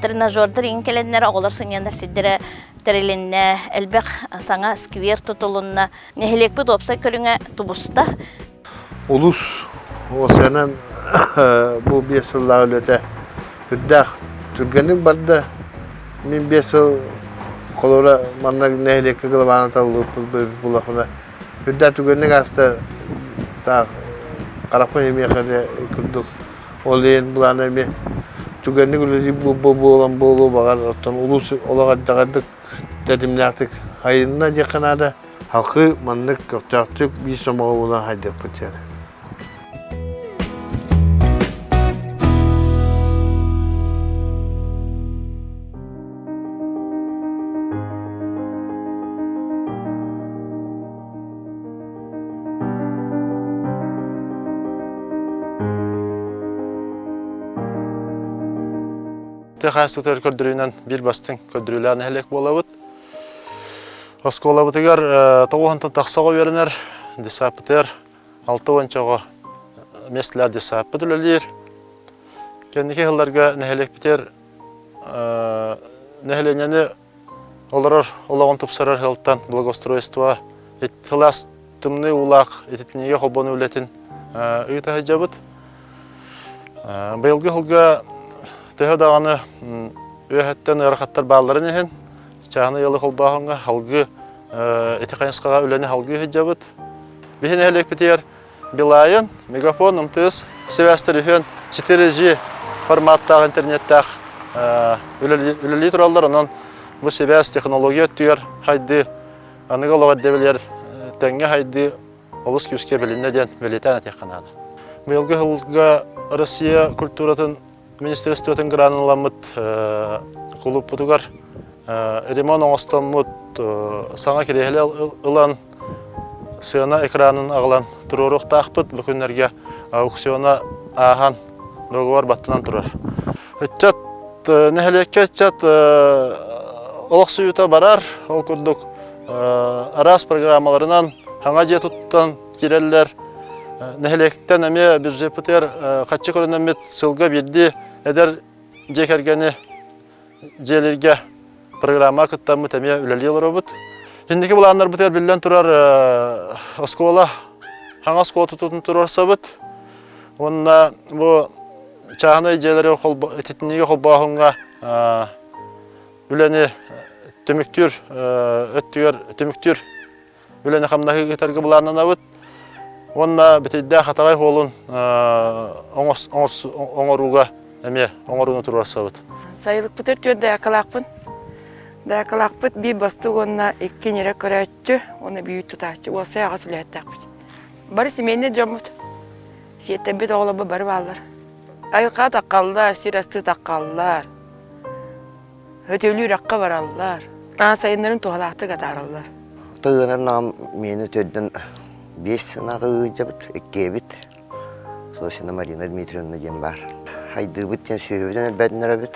Тренажердар иҥ кэлэннэр оҕолор сынньанар сирдэрэ тэрилиннэ, элбэх саҥа сквер тутулунна. Нэһилиэкпит уопсай көрүҥэ тубуста. Улус уопсайынан бу биэс сыллаах үлэтэ үрдээх түргэнник барда. Мин биэс сыл холобура манна нэһилиэккэ кылабаана талыллыбыт буоллахпына үрдээх түргэнник ааста таах харахпын имиэхэ курдук ол иһин былаана эмиэ түгэнник үлэлиир буолан буолуо баҕар оттон улуус олох эрдэҕэрдик тэтимнээхтик айынна диэххэ наада халқы маннык көхтөөхтүк биир сомоҕо буолан хайдыахпыт диэн Тыа хаһаайыстыбатыгар көрдөрүүнэн биир бастыҥ көрдөрүүлээх нэһилиэк буолабыт. Оскуолабытыгар тоҕуһунтан тахса оҕо үөрэнэр, десаппытыгар алта уонча оҕо миэстэлээх десаппыт үлэлиир. Кэнники сылларга нэһилиэкпитигэр нэһилиэнньэни олорор олоҕун тупсарар сыалтан благоустройство сылаас тымныы уулаах ититиниигэ холбонуу үлэтин ыыта сылдьабыт. Быйылгы сылга төһө даҕаны үөһэттэн ыарахаттар баалларын иһин чааһынай ыалы холбооһуҥҥа салгыы ити хайысхаҕа үлэни салгыы сылдьабыт. Биһи нэһилиэкпитигэр Билайн, Мегафон, МТС сибээстэр үһүөн 4G форматтаах интернеттээх үлэлии тураллар. Онон бу сибээс технология өттүгэр хайдыы, аныгы олох ирдэбилигэр тэҥҥэ хайдыы олус күүскэ билиннэ диэн бэлиэтээн этиэххэ наада. Быйылгы сылга Россия культуратын министерствотын гранын ыламмыт кулууппутугар ремонт оҥостоммут саҥа кириэһилэ ылан сыана экранын аҕалан туруоруохтаахпыт. Бу күннэргэ аукциона ааһан договор баттанан турар. Ыччат нэһилиэккэ ыччат олохсуйуута барар. Ол курдук араас программаларынан саҥа дьиэ туттан киирэллэр. Нэһилиэктэн эмиэ бюджеппытыгар хаччы көрүнэммит сылга биирдии эдэр дьиэ кэргэни дьиэлэргэ программа кыттаммыт эмиэ үлэлии олоробут. Инники былааннарбытыгар биллэн турар оскуола хаҥас оскуола тутуутун туруорсабыт. Уонна бу чааһынай дьиэлэри ититиниигэ холбооһуҥҥа үлэни түмүктүүр өттүгэр түмүктүүр үлэни-хамнаһы ыытарга былааннанабыт. Уонна Бүтэйдээх Атаҕай суолун оҥорууга эмиэ оҥорууну туруорсабыт. Сайылыкпытыгар түөрт даякалаахпын. Даякалаахпыт биир бастык уонна икки ньирэ көрөөччү уонна бүүт тутааччы. Уолсай аҕыс үлэһиттээхпит. Бары семейный дьоммут. Сиэттэрбит оҕолорбут бары бааллар. Айылҕа таххаллар, сир астыы таххаллар. Өтөлүү үрэххэ бараллар. Аа сайыннарын туһалаахтык атаараллар. Тыынар наам миэнэ төрдөн биэс сынаҕы ыыдьабыт, иккиэбит. Сосина Марина Дмитриевна диэн баар. Хайдыыбыт диэн сүөһүбүтүн өлбөтүнөрөбүт.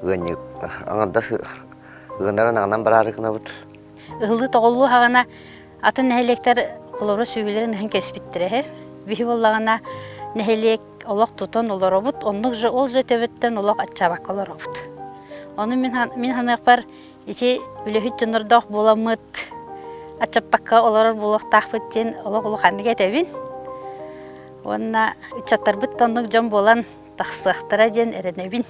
Ыанньык аҥардас ыанарын аҕынан бараары гынабыт. Ыһыллыы-тоҕуллуу хаҕана атын нэһилиэктэр холобура сүөһүлэрин ыһан кэспиттэрэ үһү. Биһи буоллаҕына нэһилиэк олох тутан олоробут, оннук же ол же төбөттөн олох аччаабакка олоробут. Ону мин, мин саныахпар ити үлэһит дьоннордоох буоламмыт аччаппакка олорор буолуохтаахпыт диэн олох улаханнык этэбин. Уонна ыччаттарбыт да оннук дьон буолан тахсыахтара диэн эрэнэбин.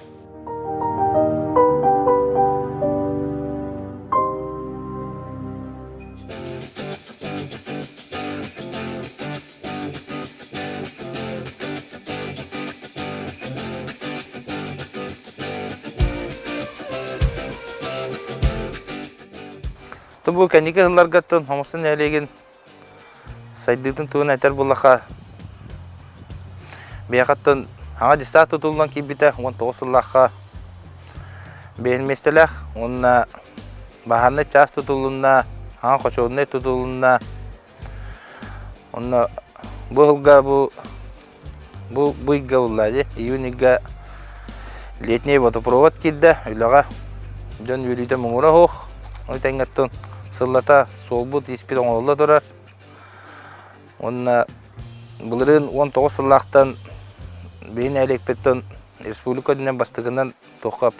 Бу кэнники сылларгаттан Хомустан нэһилиэгин сайдыытын туһунан этэр буоллахха, биһиэхэттэн саҥа десант тутуллан киирбитэ 19 сыллаахха бэйэн миэстэлээх уонна баһаарынай чаас тутулунна, саҥа хочуолунай тутулунна. Онно бу сылга бу бу бу ыйга булла дии, июнь ыйга летний водопровод киирдэ үлэҕэ. Дьон үөрүүтэ муҥура суох. Ол тэҥҥэттэн сыллата суолбут испит оҥоһулла турар. Уонна былырыын 19 сыллаахтан биһи нэһилиэкпиттэн республика үрдүнэн бастакынан туохха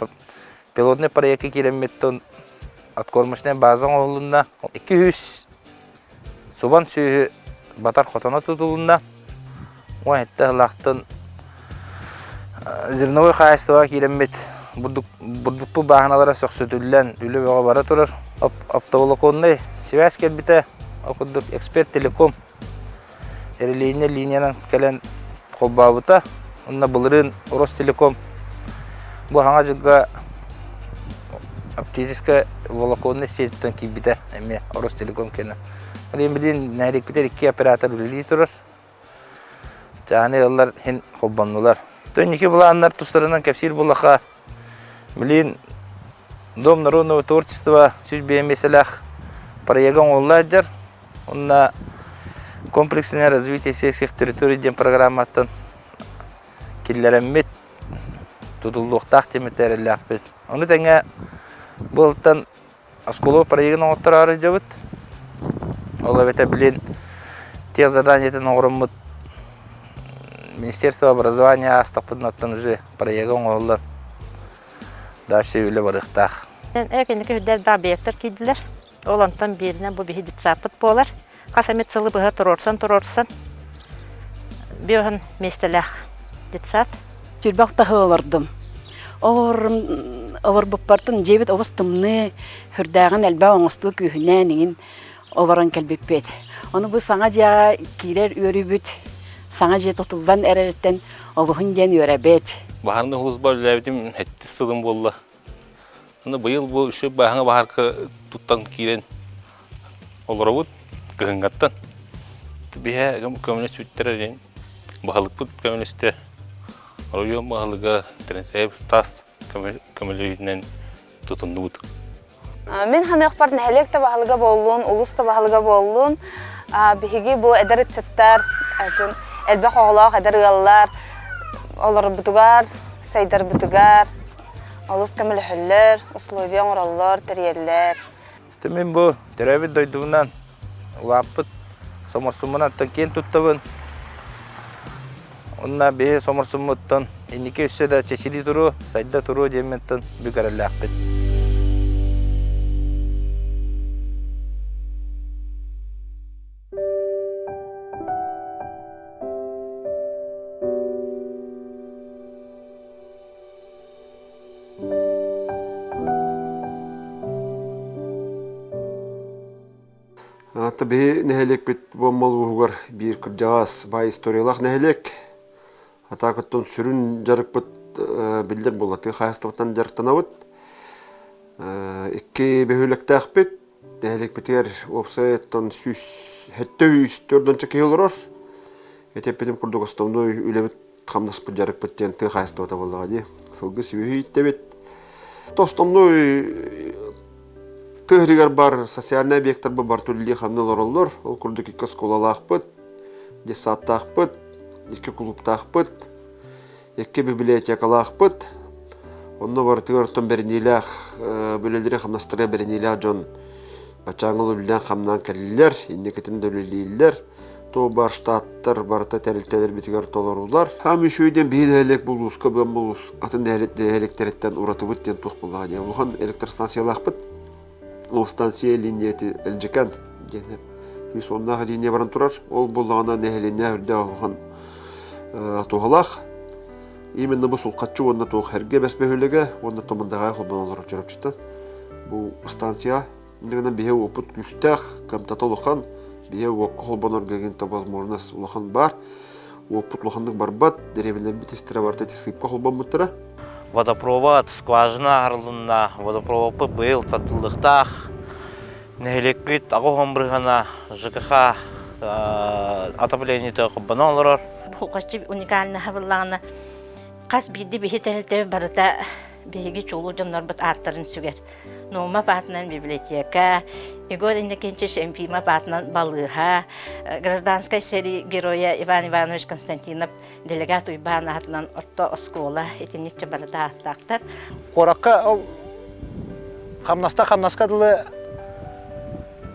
пилотный проекка киирэммиттэн откормочная база оҥоһулунна. 200 субан сүөһү батар хотоно тутулунна. 17 сыллаахтан зерновой хаһаайыстыбаҕа киирэммит бурдукпут бааһыналара сөхсүтүллэн үлэ бөҕө бара турар. Оптоволоконнай связь кэлбитэ. Ол курдук Эксперт Телеком релейнэй линиянан кэлэн холбообута. Онно былырыын Ростелеком бу саҥа дьылга оптическай волоконнай сетьтэн киирбитэ эмиэ Ростелеком кэнэ. Билигин билигин нэһилиэкпитигэр икки оператор үлэлии турар. Чааһынай ыаллар иһин холбоннулар. Инники былааннар тустарынан кэпсиир буоллахха, билигин Дом народного творчества 105 миэстэлээх проега оҥоһулла сылдьар. Онно комплексное развитие сельских территорий диэн программаттан киллэрэммит тутуллуохтаах диэммит эрэллээхпит. Ону тэҥэ бу оскуола проегын оҥоттороору сылдьабыт. Ол эбэтэр билин тех заданиетын оҥороммут Министерство образования аастахпытын оттон уже проега оҥоһуллан дальше үлэ барыахтаах. Кэнники үрдэл баар объектар киирдилэр. Ол онтон бииринэн бу биһи детсадпыт буолар. Хас эмит сылы быһа туруорсан-туруорсан биоһун миэстэлээх детсад. Сүрбэх таһы олордум. Олорбуппартан дьиэбит олус тымныы, хүрдээҕин элбэх оҥостуу күүһүнээн иҥин олорон кэлбиппит. Ону бу саҥа дьиэҕэ киирэр үөрүүбүт саҥа дьиэ тутуллан эрэриттэн олуһун диэн үөрэбит. Баһаарынай сулууспа үлэлээбитим сэттис сылым буолла. Аны быйыл бу үчүгэй бааһыҥа баһаарка туттан киирэн олоробут кыһыҥҥаттан. Биһэ көмөлөспүттэрэ диэн баһылыкпыт көмөлөстө. Оройуон баһылыга Терентьев Стас көмөлөһүүтүнэн тутуннубут. Мин ханыахпар нэһилиэк да баһылыга буоллун, улуус да баһылыга буоллун, биһиги бу эдэр ыччаттар, элбэх оҕолоох эдэр ыаллар олорбутугар, сайдарбытыгар олус көмөлөһөллөр, условия оҥороллор, тэрийэллэр. Мин бу төрөөбүт дойдубунан улааппыт Соморсуммунан киэн туттабын. Онно биһи Соморсуммуттан инники өссө да чэчирии туруо, сайда туруо диэммиттэн бүк эрэллээхпит. Ата биһи нэһилиэкпит буоммал ууһугар биир кырдьаҕас баай историялаах нэһилиэк. Атаакыттан сүрүн дьарыкпыт биллэр буолла тыа хаһаайыстыбатынан дьарыктанабыт. Икки бөһүөлэктээхпит. Нэһилиэкпитигэр уопсайыттан 173 киһи олорор. Этиппитим курдук основной үлэбит хамнаспыт дьарыкпыт диэн тыа хаһаайыстыбата буоллаҕа дии. Сылгы сүөһү ииттэбит. Основной тыа сиригэр бар социальнай объектарбыт бар үлэлии-хамныы олороллор. Ол курдук икки оскуолалаахпыт, детсадтаахпыт, икки кулууптаахпыт, икки библиотекалаахпыт. Онно барытыгар оттон бэриниилээх үлэлэри хамнастара бэриниилээх дьон баччааҥҥы үлэлээн-хамнаан кэллилэр, инникитин да үлэлииллэр. То бар штаттар барыта тэрилтэлэрбитигэр толорулар. Хам үчүгэй диэн биһи нэһилиэк булууска быан булуус атын нэһилиэктэриттэн уратыбыт диэн туох буоллаҕа диэн улахан электростанциялаахпыт. Ол станция лиинийэти Элдьикэн диэн үс уоннаах линия баран турар. Ол буоллаҕына нэһилиэнньэ үрдээх улахан туһалаах. Именно бу Сулхаччы уонна туох Эргэ Бэс бөһүөлэгэ уонна Томандаҕай холбонон олорор Чурапчыта. Бу станция Иннигинэн биһи уопут күүстээх, кыамтата улахан, биһи уокка холбонорго гинта возможность улахан баар. Уоппут улаханнык барбат, дэриэбинэлэрбит истэрэ барыта сыыпка холбоммуттара. Водопровод скважина арылынна, водопроводпыт быйыл тардыллыахтаах. Нэһилиэкпит аҕыс бырыһыана ЖКХ отоплениета холбонон олорор. Бу уникальнаһа буллаҕына хас биирдии биһи тэрилтэ барыта биһиги чулуу дьоннорбут ааттарын сүгэр. Нуумап аатынан библиотека, Егор Иннокентьевич Ефимов аатынан балыыһа, гражданскай сэрии геройа Иван Иванович Константинов делегат Уйбаан аатынан орто оскуола итинникчэ барыта ааттаахтар. Куоракка ол хамнаста хамнаска дылы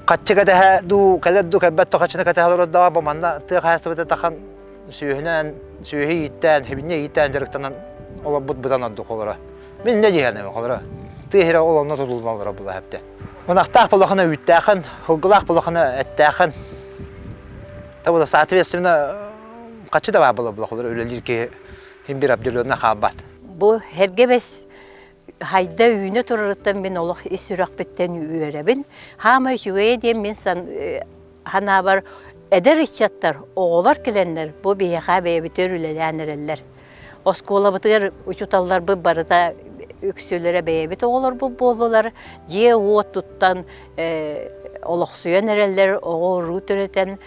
хаччы кэтэһэ дуу кэлэр дуу кэлбэт дуу хаччыны кэтэһэ олорордоҕо бу манна тыа хаһаайыстыбата тахан сүөһүнэн сүөһү ииттээн хибинньэ ииттээн дьарыктанан олорбут быдан ордук олоро. Мин не диһэнэм олоро. Тыа сирэ ол онно тутуллан олоро була хэпте. Ынахтаах булахына үүттээхэн, сылгылаах булахына эттээхэн. Табыла соответственно хаччы да баар була була холор үлэлиир киһи хин бир определенно хаалбат. Бу Эргэ хайда үүнэ турарыттан мин олох ис сүрэхпиттэн үөрэбин. Хаамай үчүгэйэ диэн мин санаабар эдэр ыччаттар, оҕолор кэлэннэр бу биһиэхэ бэйэбитигэр үлэлээн эрэллэр. Оскуолабытыгар учууталларбыт барыта үксүлэрэ бэйэбит оҕолорбут буоллулар. Дьиэ-уот туттан олохсуйан эрэллэр, оҕо-уруу төрөтөн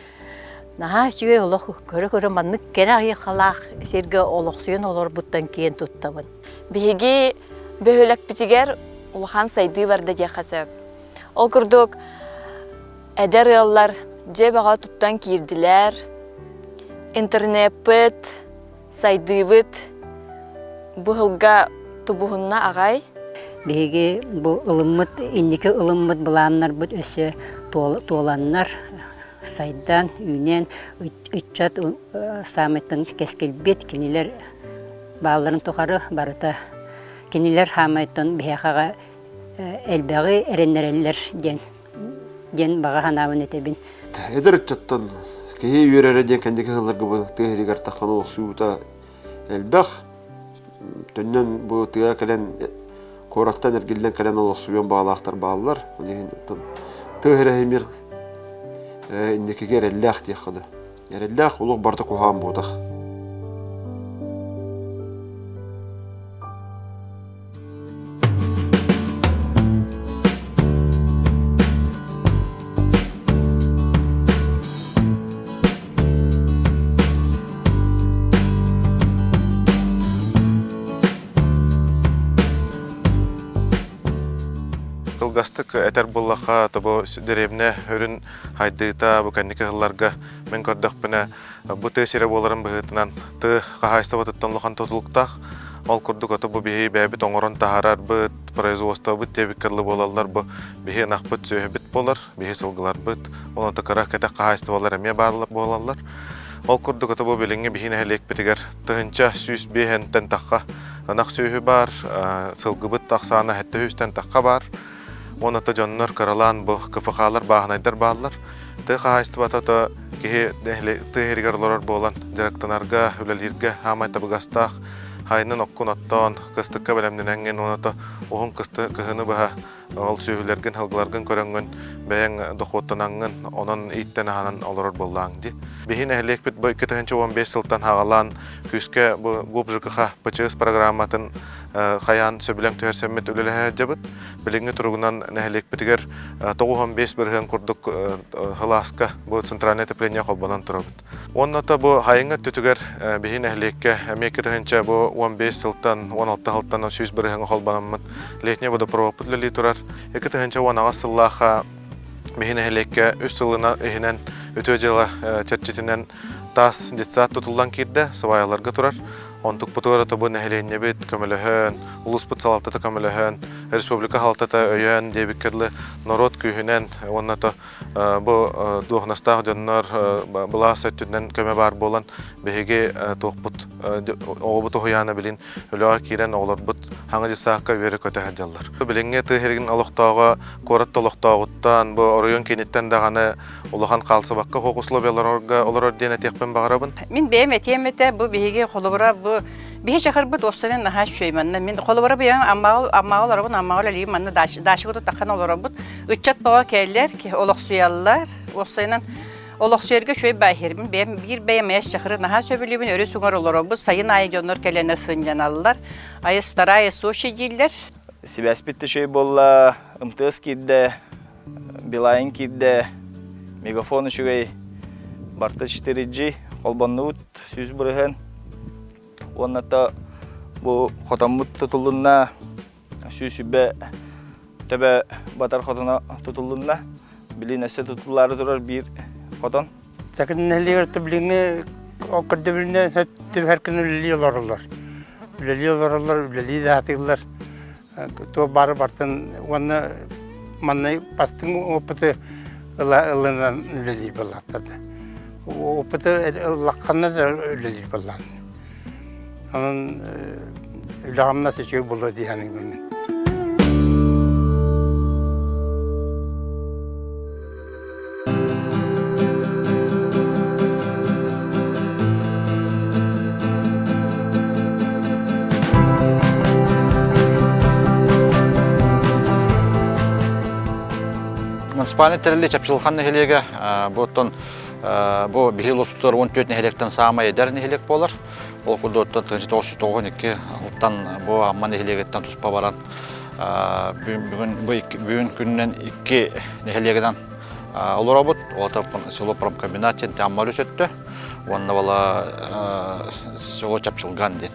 наһаа үчүгэй олох көрө-көрө маннык кэрэ айылҕалаах сиргэ олохсуйан олорбуттан киэн туттабын. Биһиги бөһүөлэкпитигэр улахан сайдыы барда диэххэ сөп. Ол курдук эдэр ыаллар дьиэ бөҕө туттан киирдилэр, интернеппит, сайдыыбыт быһылга тубуһунна аҕай. Биһиги бу ылыммыт, инники ылыммыт былааннарбыт өссө туоланнар, сайдан, үүнэн, ыччат саамайтан кэскилбит, кинилэр баалларын тухары барыта кинилэр хаамайтан биһиэхэҕэ элбэҕи эрэннэрэллэр диэн диэн баҕа санаабын этэбин. Эдэр ыччаттан киһи үөрэрэ диэн кэнники сылларга бу тыа сиригэр тахсан олохсуйуута элбэх. Төннөн бу тыа кэлэн куораттан эргиллэн кэлэн олохсуйуон баҕалаахтар бааллар. Ол иһин тыа сирэ эмир инникигэ эрэллээх диэххэ да. Эрэллээх олох барыта куһаҕан буотах. Кылгастык этэр буоллахха, тобу дэриэбинэ өрүн хайдыыта бу кэнники сылларга мин көрдөхпүнэ бу тыа сирэ буоларын быһыытынан тыа хаһаайыстыбатыттан улахан тутулуктаах. Ол курдук ото бу биһи бэйэбит оҥорон таһаарарбыт, производствобыт диэбиккэ дылы буолаллар бу биһи ынахпыт сүөһүбүт буолар, биһи сылгыларбыт, онон кыра кэтэх хаһаайыстыбалар эмиэ бааллар буолаллар. Ол курдук ото бу билиҥҥи биһи нэһилиэкпитигэр 1105-тэн тахха ынах сүөһү баар, сылгыбыт ахсаана 700-тэн тахха баар. Уонна то дьоннор кыралаан бу КФХ-лар бааһынайдар бааллар. Тыа хаһаайыстыбата то киһи тыа иһигэр олорор буолан дьарыктанарга, үлэлииргэ хаамай табыгастаах хайынын оккун оттоон, кыстыкка бэлэмнэнэҥҥин уонна то уһун кысты кыһыны быһа ол сүөһүлэргин, сылгыларгын көрөҥҥүн бэйэҥ дохуоттанаҥҥын, онон ииттэн аһанан олорор буоллааҥ дии. Биһи нэһилиэкпит бу 2015 сылтан хаҕалаан күүскэ бу ГУП ЖКХ ПЧС программатын хайаан сөбүлэҥ түһэрсэммит үлэлэһэ сылдьабыт. Билиҥҥи туругунан нэһилиэкпитигэр 95% курдук сылааска бу центральное отопление холбонон турабыт. Уонна то бу хайыҥҥа өттүтүгэр биһи нэһилиэккэ эмиэ 2000 бу 15 сылтан 16 сылтан 100% холбономмут летний водопроводпут үлэлии турар. 2018 сыллаахха биһи нэһилиэккэ үс сылына иһинэн үтүө дьыала чэрчитинэн таас детсад тутуллан киирдэ, сыбаайаларга турар. Онтукпутугар тобу нэһилиэнньэбит көмөлөһөн, улууспут салалтата көмөлөһөн, республика салалтата өйөөн диэбиккэ дылы норуот күүһүнэн уонна то бу дуоһунастаах дьоннор былаас өттүнэн көмө баар буолан биһиги туохпут оҕобут уһуйаана билин үлэҕэ киирэн оҕолорбут хаҥа дьыссаакка үөрэ-көтө сылдьаллар. Билиҥҥи тыа сирин олохтооҕо куорат олохтооҕуттан бу оройуон кииниттэн даҕаны улахан хаалсыбакка суох условияларга олорор диэн этиэхпин баҕарабын. Мин бэйэм этиэм этэ, бу биһиги холобура бу биһи чакырбыт уопсайынан наһаа үчүгэй манна. Мин холобура бэйэм Аммаҕа Аммаҕа олоробун, Аммаҕа үлэлиим, манна дача таххан олоробут. Ыччат бөҕө кэллэр, олохсуйаллар. Уопсайынан олохсуйарга үчүгэй баайһырбын. Бэйэм биир бэйэм эс чакыры наһаа сөбүлүүбүн, өрүс уҥар олоробут. Сайын аайы дьоннор кэлэннэр сынньаналлар. Айы вторая Сочи дииллэр. Сибээспит да үчүгэй буолла, МТС киирдэ. Билайн киирдэ, мегафон үчүгэй, барыта 4G холбоннубут 100%. Уонна то бу хотоммут тутулунна, 120 төбө батар хотоно тутулунна. Билин өссө тутуллаары турар биир хотон. Сакын нэһилиэгэр билиҥҥи көрдөбүлүнэн түбэһэр күн үлэлии олороллор. Үлэлии олороллор, үлэлии да сатыыллар. Туох баары барытын уонна манна бастыҥ опыты ыла ылынан үлэлиир буоллахтар да. Опыты ыллаххына да үлэлиир буоллаҕын. Онон үлэҕим үчүгэй буолуо дии саныыбын мин. Муниципальный тэрилли Чапчылхан нэһилиэгэ бу оттон бу биһи улуспутугар 14 нэһилиэктэн саамай эдэр нэһилиэк буолар. Ол курдук оттон 1992 алтан бу Амма нэһилиэгиттэн туспа баран бүгүн бу бүгүн күнүнэн икки нэһилиэгинэн олоробут. Ол село промкомбинат диэн Амма өрүс өттө уонна бала село Чапчылган диэн.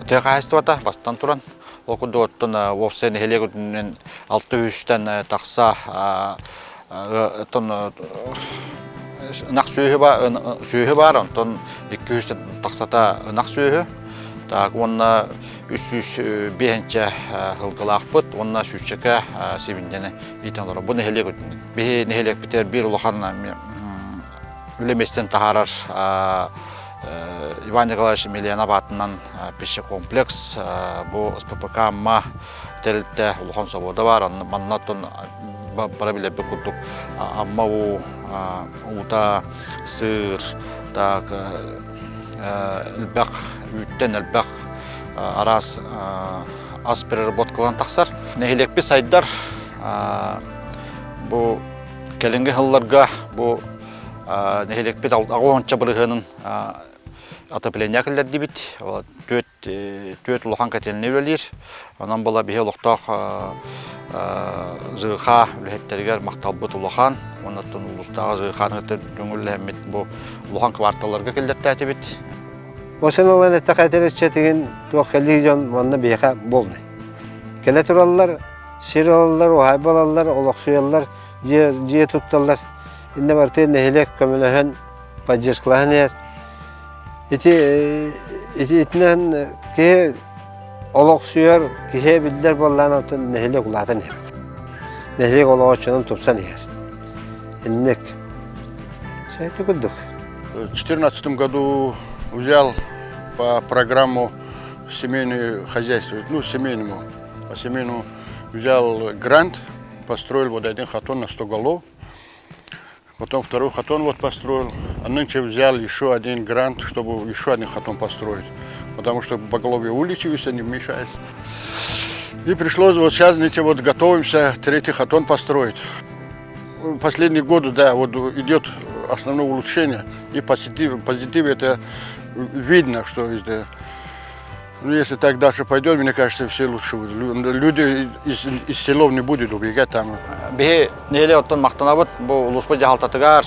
Тыа хаһайыстыбата бастан туран ол курдук оттон уопсай нэһилиэк үрдүнэн 600-тэн тахса оттон ынах сүөһү бар, сүөһү бар, онтон 200 тахсата ынах сүөһү. Так уонна 305 ылгылаахпыт уонна сүүсчэкэ сибинньэни иитэн олорор. Бу нэһилиэк үрдүнэн. Биһи нэһилиэкпитигэр биир улахан үлэ миэстэтин таһаарар Иван Николаевич Емельянов аатынан пищекомплекс бу СППК Амма тэрилтэ улахан собуода баар. Манна оттон бара билэрбит курдук Амма уу уута сыыр так элбэх үүттэн элбэх араас ас переработкалан тахсар. Нэһилиэкпит сайдар бу кэлиҥҥи сылларга бу нэһилиэкпит аҕыс бырыһыанын отопление киллэрдибит. Түөрт улахан котельнай үлэлиир. Онон була биһи олохтоох ЖКХ үлэһиттэригэр махталбыт улахан. Оннуттан улуустааҕы ЖКХ-ны кытта көҥүллэһэммит бу улахан кварталларга киллэртээтибит. Осын ылан эттэхэ этэриччэтигин туох кэлии дьон манна биһиэхэ буолнай. Кэлэ тураллар, сир ылаллар, уһаайба ылаллар, олохсуйаллар, дьиэ, дьиэ тутталлар. Иннэ барыта нэһилиэк көмөлөһөн, поддержкалаһан иһэр. Ити итинэн киһи олохсуйар, киһи биллэр буоллаҕына оттон нэһилиэк улаатан иһэр. Нэһилиэк олоҕоччунан тупсан иһэр. Инник. Все курдук. В 2014 году взял по программу семейное хозяйство, ну, семейному, по семейному взял грант, построил вот один хатон на 100 голов. Потом второй хатон вот построил. А нынче взял еще один грант, чтобы еще один хатон построить. Потому что поголовье уличивается, не вмешается. И пришлось вот сейчас, нынче вот готовимся третий хатон построить. Последние годы, да, вот идет основное улучшение. И позитив, позитив это видно, что везде. Ну, если так дальше пойдет, мне кажется, все лучше будет. Люди из, из селов не будут убегать там. Биһи нэһилиэк оттон махтанабыт бу улууспут дьаһалтатыгар,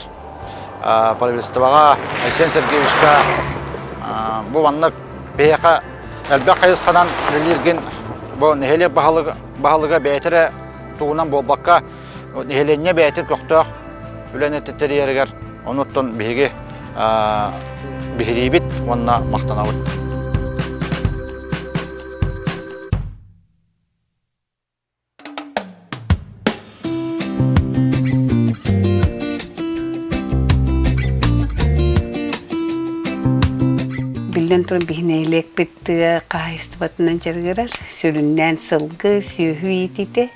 правительствоҕа, Айсен Сергеевичка бу маннык биһиэхэ элбэх хайысханан үлэлииргин бу нэһилиэк баһылыга бэйэтэ эрэ тугунан буолбакка нэһилиэнньэ бэйэтин көхтөөх үлэни тэрийэригэр онуттан биһиги биһириибит уонна махтанабыт. Биллэн туран биһи нэһилиэкпит тыа хаһаайыстыбатынан дьарыгырар, сүрүннээн сылгы, сүөһү иитиитэ.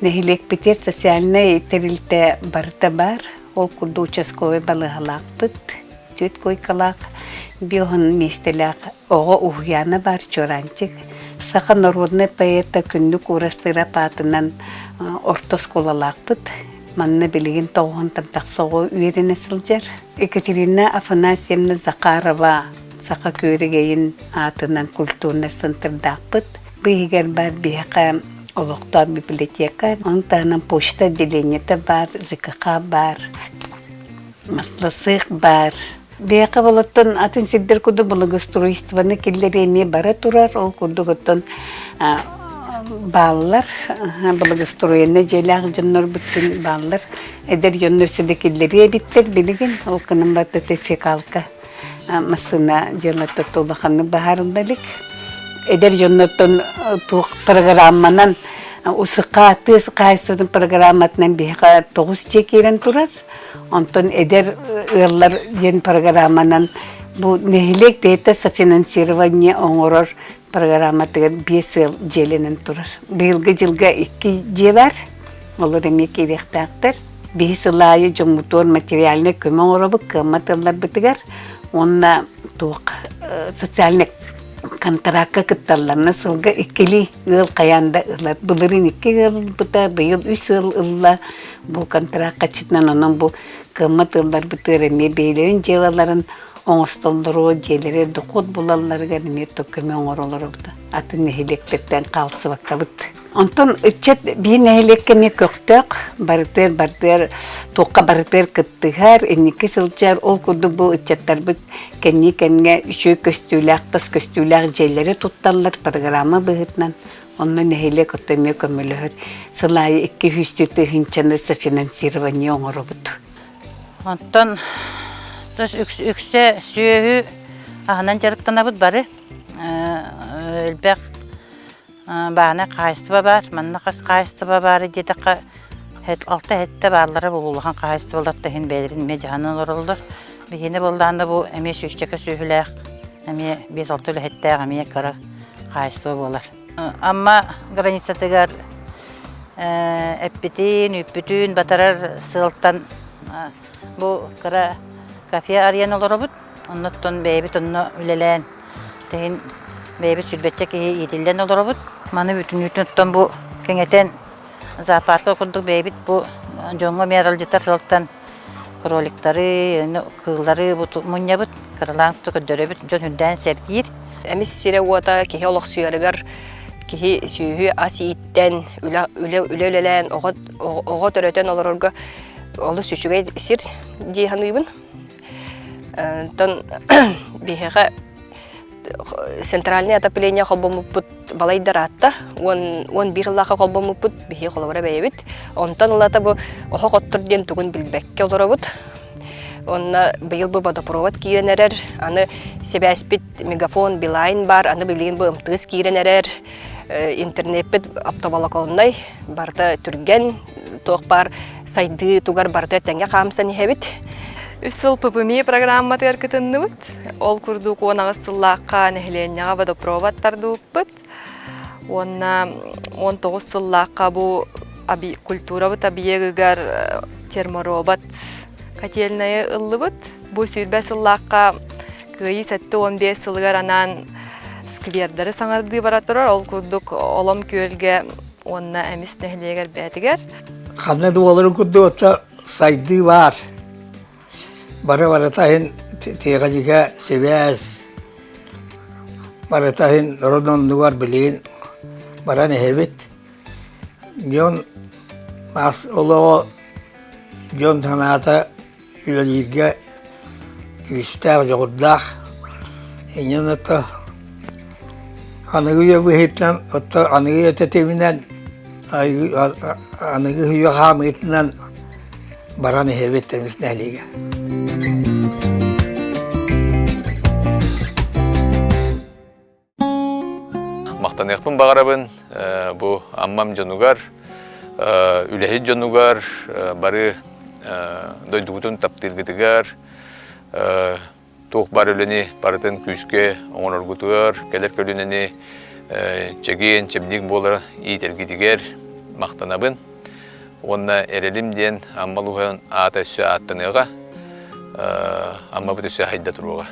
Нэһилиэкпитигэр социальнай тэрилтэ барыта баар. Ол курдук участковай балыыһалаахпыт, түөрт куойкалаах, биоһун миэстэлээх оҕо уһуйаана баар Чуораанчык. Саха народнай поэта Күннүк Уурастыырап аатынан орто оскуолалаахпыт. Манна билигин тоҕуһунтан тахса оҕо үөрэнэ сылдьар. Екатерина Афанасьевна Захарова саха күөрэгэйин аатынан культурнай центрдаахпыт. Бу иһигэр баар биһиэхэ. Олохтоох библиотека, ону таһынан почта отделениета баар, ЖКХ баар, маслосыах баар. Биһиэхэ болоттон атын сирдэр курдук благоустройствоны киллэрии эмиэ бара турар. Ол курдук оттон бааллар. Благоустроенный дьиэлээх дьоннорбут син бааллар. Эдэр дьоннор сиде киллэриэ эбиттэр билигин. Ол гынан барда фекалка массыына дьыалата улаханнык баһаарылла илик. Эдэр дьоннортон туох программанан УСХ тыа хаһаайыстыбатын программатынан биһиэхэ тоҕус дьиэ киирэн турар. Онтон эдэр ыаллар диэн программанан бу нэһилиэк бэйэтэ софинансирование оҥорор программатыгар биэс ыал дьиэлэнэн турар. Быйылгы дьылга икки дьиэ бар, олор эмиэ киириэхтээхтэр. Биһи сыл аайы дьоммутугар материальнай көмө оҥоробут кыаммат ыалларбытыгар уонна туох социальнай контракка кытталларына сылга иккилии ыал хайаан да ылар. Былырыын икки ыал ылбыта, быйыл үс ыал ылла. Бу контракка чытынан онон бу кыаммат ыалларбытыгар эмиэ бэйэлэрин дьыалаларын оҥостоллоро, дьиэлэрэ дохуот булалларыгар эмиэ көмө оҥоролоробут. Атын нэһилиэктэртэн хаалсыбаккабыт. Онтон ыччат биир нэһилиэккэ эмиэ көхтөөх, барытыар барытыар туохха барытыар кыттыһар, инники сылдьар. Ол курдук бу ыччаттарбыт кэннии кэмҥэ үчүгэй көстүүлээх, тас көстүүлээх дьиэлэри тутталлар программа быһыытынан. Онно нэһилиэк отто эмиэ көмөлөһөр. Сыл аайы 200 тыһыынчаны софинансирование оҥоробут. Онтон үксэ сүөһү аһынан дьарыктанабыт бары. Элбэх Баанай хаһаайыстыба баар, манна хас хаһаайыстыба баар диэтэххэ, алта сэттэ бааллара буолуо улахан хаһаайыстыбалар да иһин бэйэлэрин эмиэ дьаһанан олороллор. Биһиэнэ буоллаҕына бу эмиэ сүүсчэкэ сүөһүлээх, эмиэ биэс-алта үлэһиттээх эмиэ кыра хаһаайыстыба буолар. Амма границатыгар эппитин, үүппүтүн батарар сыалтан бу кыра кафе арыйан олоробут. Оннуттан бэйэбит онно үлэлээн Тэһин бэйэбит сүүрбэччэ киһи иитиллэн олоробут. Маны бүтүннүүтүн бу кэҥэтэн зоопарка курдук бэйэбит бу дьоҥҥо эмиэ аралдьытар сыалтан кроликтары, кыыллары мунньабыт, кыралаан көрдөрөбүт, дьон үрдээн сэргиир. Эмис сирэ-уота киһи олохсуйарыгар киһи сүөһү ас ииттэн, үлэ, үлэ, үлэ үлэлээн, оҕо, оҕо төрөтөн олорорго олус үчүгэй сир дии саныыбын. Онтон биһиэхэ центральное отопление холбоммуппут балайдар аатта уон биир ыллаахха холбоммуппут биһиги холобура бэйэбит онтон ылата бу оһох оттор диэн тугун билбэккэ олоробут онно быйыл бу водопровод киирэн эрэр аны сибээспит мегафон билайн бар аны билигин бу МТС киирэн эрэр интернеппит оптоволоконнай барыта түргэн туох баар сайдыы тугар барыта тэҥҥэ хаамсан иһэбит. Үс сыл ППМИ программатыгар кытынныбыт. Ол курдук 18 сыллаахха нэһилиэнньэҕэ водопровод тардыбыппыт. Уонна 19 сыллаахха бу культурабыт объегыгар терморобот котельнайы ыллыбыт. Бу сүүрбэ сыллаахха Кыайыы 75 сылыгар анаан сквердары саҥардыы бара турар. Ол курдук Олом күөлгэ уонна Эмис нэһилиэгэр бээтигэр. Ханна да буоларын курдук отто сайдыы баар. Бары барыта иһин тиэхиньикэ, сибээс, барыта иһин родоннугар билигин баран иһэбит. Дьон мас олоҕо дьон санаата үлэлииргэ күүстээх, дьоҕурдаах. Инньэн ото аныгы үйэ быһыытынан, ото аныгы үйэ тэтиминэн, аныгы үйэ хаамыытынан баран иһэбит эмис нэһилиэгэ. Махтаныахпын баҕарабын бу Аммам дьонугар, үлэһит дьонугар, бары дойдугутун таптыыргытыгар, туох бар үлэни барытын күүскэ оҥороргутугар, кэлэр көлүөнэни чэгиэн, чэбдик буолар иитэргитигэр махтанабын. Уонна эрэлим диэн Амма улууһун аата өссө ааттаныаҕа, Аммабыт өссө хайда туруоҕа.